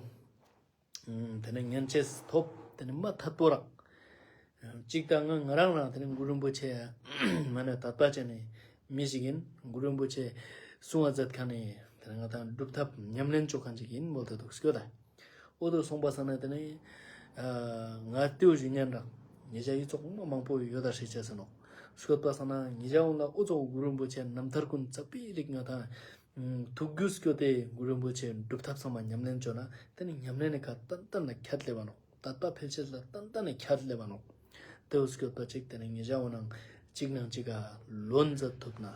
དེ་ན་ཉན་ཅེས་ཐོབ། དེ་ན་མ་ཐད་པོ་རག། ཅིག་ད་ང་ང་རང་རང་དེ་ན་གུ་རུ་རིན་པོ་ཆེ་མ་ནེ་དད་པ་ཅན་ནི་མི་ཞིག་ཡིན། གུ་རུ་རིན་པོ་ཆེ་གསུང་བ་མཛད་མཁན་ནི་དེ་ན་ང་ཏང་སྒྲུབ་ཐབས་ཉམས་ལེན་ཅོ་མཁན་ཅིག་ཡིན་མོལ་ཏེ་འདུག་སྐྱོ་ད། འོ་དོ་སོང་པ་སང་ན་དེ་ནི་ང་ཏེའུ་ཞུ་ཉན་རག། ཉེ་ཞ་ཡི་ཙོགས་མ་མང་པོ་ཡོད་ད་ཧྲི་ཅེས་ཟེར་ནོག། སྐྱོད་པ་སང་ན་ཉེ་ཞ་འོང་ལ་འུ་ཚོ་གུ་རུ་རིན་པོ་ཆེ་རྣམ་ཐར་ཀུན་ཙ་པིག་རིག་ང་ཏང་ཐུགས་རྒྱུས་སྐྱོད་དེ་གུ་རུ་རིན་པོ་ཆེ་སྒྲུབ་ཐབས་ཚང་མ་ཉམས་ལེན་ཅོ་ན་དེ་ནི་ཉམས་ལེན་ནི་ཁ་ཏན་ཏན་ལ་ཁྱད་ལེབ་བ་ནོག། དད་པ་འཕེལ་ཅེས་ལ་ཏན་ཏན་ནི་ཁྱད་ལེབ་བ་ནོག། དེའུ་སྐྱོད་པ་ཅིག་དེ་ནི་ཉེ་ཞ་འོང་ནང་ཅིག་ནང་ཅིག་ག་ལོན་མཛད་ཐུབ་ན།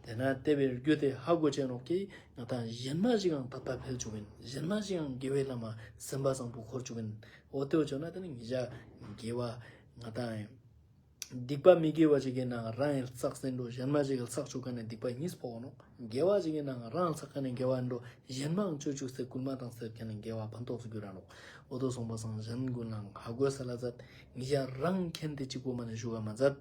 དེ་ན་དེ་བའི་རྒྱུ་དེ་ཧ་གོ་ཅེས་ནོག་གི་ང་ཏང་གཞན་མ་ཞིག་ཡང་དད་པ་འཕེལ་ཅུག་ཡིན། གཞན་མ་ཞིག་ཡང་དགེ་བའི་ལམ་མ་སེམས་པ་བཟང་པོ་འཁོར་ཅུག་ཡིན། འོ་དེའུ་ཅོ་ན་དེ་ནི་ཉེ་ཞ་དགེ་བ་ང་ཏང་སྡིག་པ་མི་དགེ་བ་ཞིག་གི་ནང་རང་ཡང་བསགས་ཟིན་འགྲོ། གཞན་མ་ཞིག་གི་བསགས་ཅུག་མཁན་ནི་སྡིག་པ་གཉིས་ཕོག་ནོག། དགེ་བ་ཞིག་གི་ནང་རང་བསགས་མཁན་ནི་དགེ་བ་འགྲོ། གཞན་མའང་ཅོ་ཅུག་སྟེ་སྐུལ་མ་བཏང་སྟེ་མཁན་ནི་དགེ་བ་ཕན་ཐོགས་སུ་འགྱུར་ར་ནོག། འོ་དོ་སོང་པ་སང་གཞན་ཀུན་ལའང་ཧ་གོ་ས་ལ་ཛད། ཉེ་ཞ་རང་མཁྱེན་ཏེ་གཅིག་པོ་མ་ནེ་ཞུ་ག་མ་ཛད།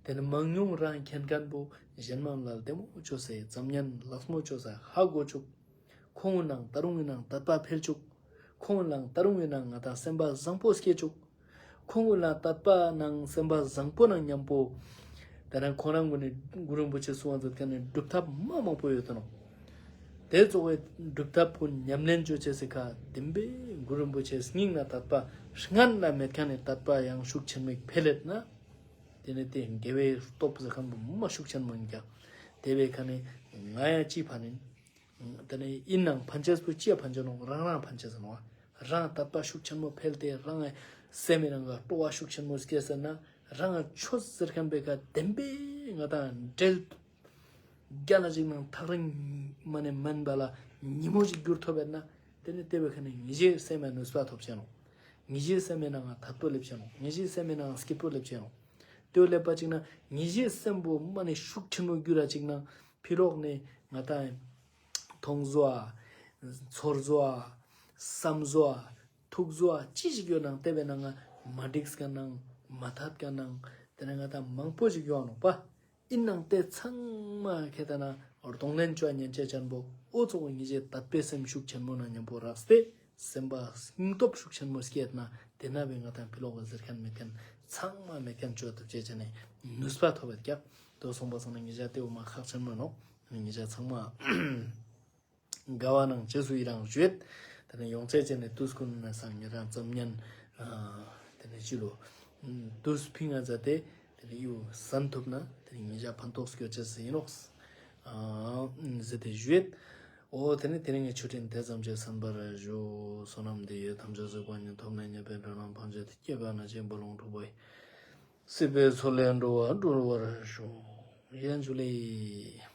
དེ་ནི་མང་ཉུང་རང་མཁྱེན་མཁན་པོ་གཞན་མ་ལ་ལྟད་མོ་ཅོས་ཏེ་ཙམ་ཉན་ལགས་མོ་ཅོས་ཏེ་ཧ་གོ་ཅུག། ཁོང་ནང་ད་རུང་ཡིན་ནང་དད་པ་འཕེལ་ཅུག། ཁོང་ནང་ད་རུང་ཡིན་ནང་ང་ཏང་སེམས་པ་བཟང་པོ་སྐྱེ་ཅུག། ཁོང་ལ་དད་པ་ནང་སེམས་པ་བཟང་པོ་ནང་མཉམ་པོ་ དེ་ནས་ཁོང་རང་གུན་ནི་གུ་རུ་རིན་པོ་ཆེ་གསུང་བ་མཛད་མཁན་ནི་སྒྲུབ་ཐབས་མ་མང་པོ་ཡོད་དེ་ནོག། དེ་ཚོགས་པའི་སྒྲུབ་ཐབས་པོ་ཉམས་ལེན་ཅོ་ཅེས་སི་ཁ་བདེན་པའི་གུ་རུ་རིན་པོ་ཆེ་སྙིང་ནས་དད་པ་སྔར་ན་མེད་མཁན་ནི་དད་པ་ཡང་ཤུགས་ཆེན་མོ་འཕེལ་ལེད་ན། དེ་ནས་དེ་དགེ་བའི་སྟོབས་ཟེར་མཁན་པོ་མ་ཤུགས་ཆེན་མོ་ཡིན་ཀྱང་། དེ་བའི་ཁ་ནས་ང་ཡང་ཅི་ཕ་ནི། དེ་ནས་ཡིན་ནའང་ཕན་ཅེས་པོ་ཅི་ཡ་ཕན་ཅེས་ནོག། རང་རང་ཕན་ཅེས་ནོག། རང་དད་པ་ཤུགས་ཆེན་མོ་འཕེལ་ཏེ་རང་སེམས་མི་ནང་ག་སྤྲོ་བ་ཤུགས་ཆེན་མོ་སྐྱེས་ཟེར་ན། རང་ཆོས་ཟེར་མཁན་པའི་ཁ་བདེན་པའི་ང་དང་འབྲེལ། རྒྱ་ལ་ཅིག་ནང་ཐག་རིང་མ་ནས་མན་པ་ལ་ཉིན་མོ་ཞིག་འགྱུར་ཐོབ་པས་ན། དེ་ནི་དེ་བའི་ཁ་ནས་ངེ་ཞེ་སེམས་མ་ནུས་པ་ཐོབ་ཆེན་ནོག། ངེ་ཞེ་སེམས་མ་ནང་ང་དད་པོ་སླེབས་ཆེན་ནོག། ངེ་ཞེ་སེམས་མ་ནང་ང་སྐྱིད་པོ་སླེབས་ཆེན་ནོག། དེ་བོ་སླེབས་པ་ཅིག་ན་ངེ་ཞེ་སེམས་པོ་མ་ནས་ཤུགས་ཆེན་མོ་འགྱུར་ར་ཅིག་ན་ཕི་ལོག་ནས་ང་དང་མཐོང་བཟོ་ཨ། ཚོར་བཟོ་ཨ། བསམ་བཟོ་ཨ། ཐུག་བཟོ་ཨ་ཅི་ཞིག་ཡོད་ནང་དེ་བའི་ནང་ང་མ་འགྲིག་མཁན་ནང་མ་ཐད་མཁན་ནང་དེ་ནས་ང་དང་མང་པོ་ཞིག་ཡོད་ནོག་པ། ཡིན་ནའང་དེ་ཚང་མ་ཁེ་ཏེ་ན་གདོང་ལེན་ཅོ་ཉན་ཅེས་ཅན་པོ་འོ་ཙོགས་ངེ་ཞེ་དད་པའི་སེམས་ཤུགས་ཆེན་མོ་ན་མཉམ་པོ་རགས་ཏེ་སེམས་པ་སྙིང་སྟོབས་ཤུགས་ཆེན་མོ་སྐྱེད་ན་དེ་ན་བའི་ང་དང་ཕི་ལོག་གི་ཟེར་མཁན་མེད་མཁན་ཚང་མ་མེད་མཁན་ཅོ་ཐུབ་ཅེས་ཅན་ནི་ནུས་པ་ཐོབ་པ་ཀྱག། དོ་སོང་པ་སང་ན་ངེ་ཞ་དེ་འོ་མ་ཁག་ཆེན་མོ་ནོག། ངེ་ཞ་ཚང་མ་དགའ་བ་ནང་རྗེས་སུ་ཡི་རང་ཞུས། དེ་ནས་ཡོང་ཚད་ཅན་ནི་དུས་ཀུན་ན་སང་ཉེ་རང་ཙམ་ཉན། དེ་ནས་ཅི་ལོ། དུས་ཕིང་ང་མཛད་དེ། དེ་ནས་ཡུ་སན་ཐུབ་ན་དེ་ནས་ཉེ་ཞ་ཕན་ཐོགས་སྐྱོ་ཅེས་ཡིན་ནོག། ཟེར་ཏེ་ཞུས། འོ་དེ་ནས་དེ་རིང་གི་ཆོས་འབྲེལ་དེ་ཙམ་གྱིས་གསན་པར་ཞུ། བསོད་ནམས་འདི་ཡིས་ཐམས་ཅད་གཟིགས་པ་ཉིད། ཐོབ་ནས་ཉེས་པའི་དགྲ་རྣམས་ཕམ་བྱས་ཏེ། སྐྱེ་རྒ་ན་འཆིའི་རྦ་ཀློང་འཁྲུགས་པ་ཡི། སྲིད་པའི་མཚོ་ལས་འགྲོ་བ་སྒྲོལ་བར་ཤོག། ཡ་ཇུ་ལེ།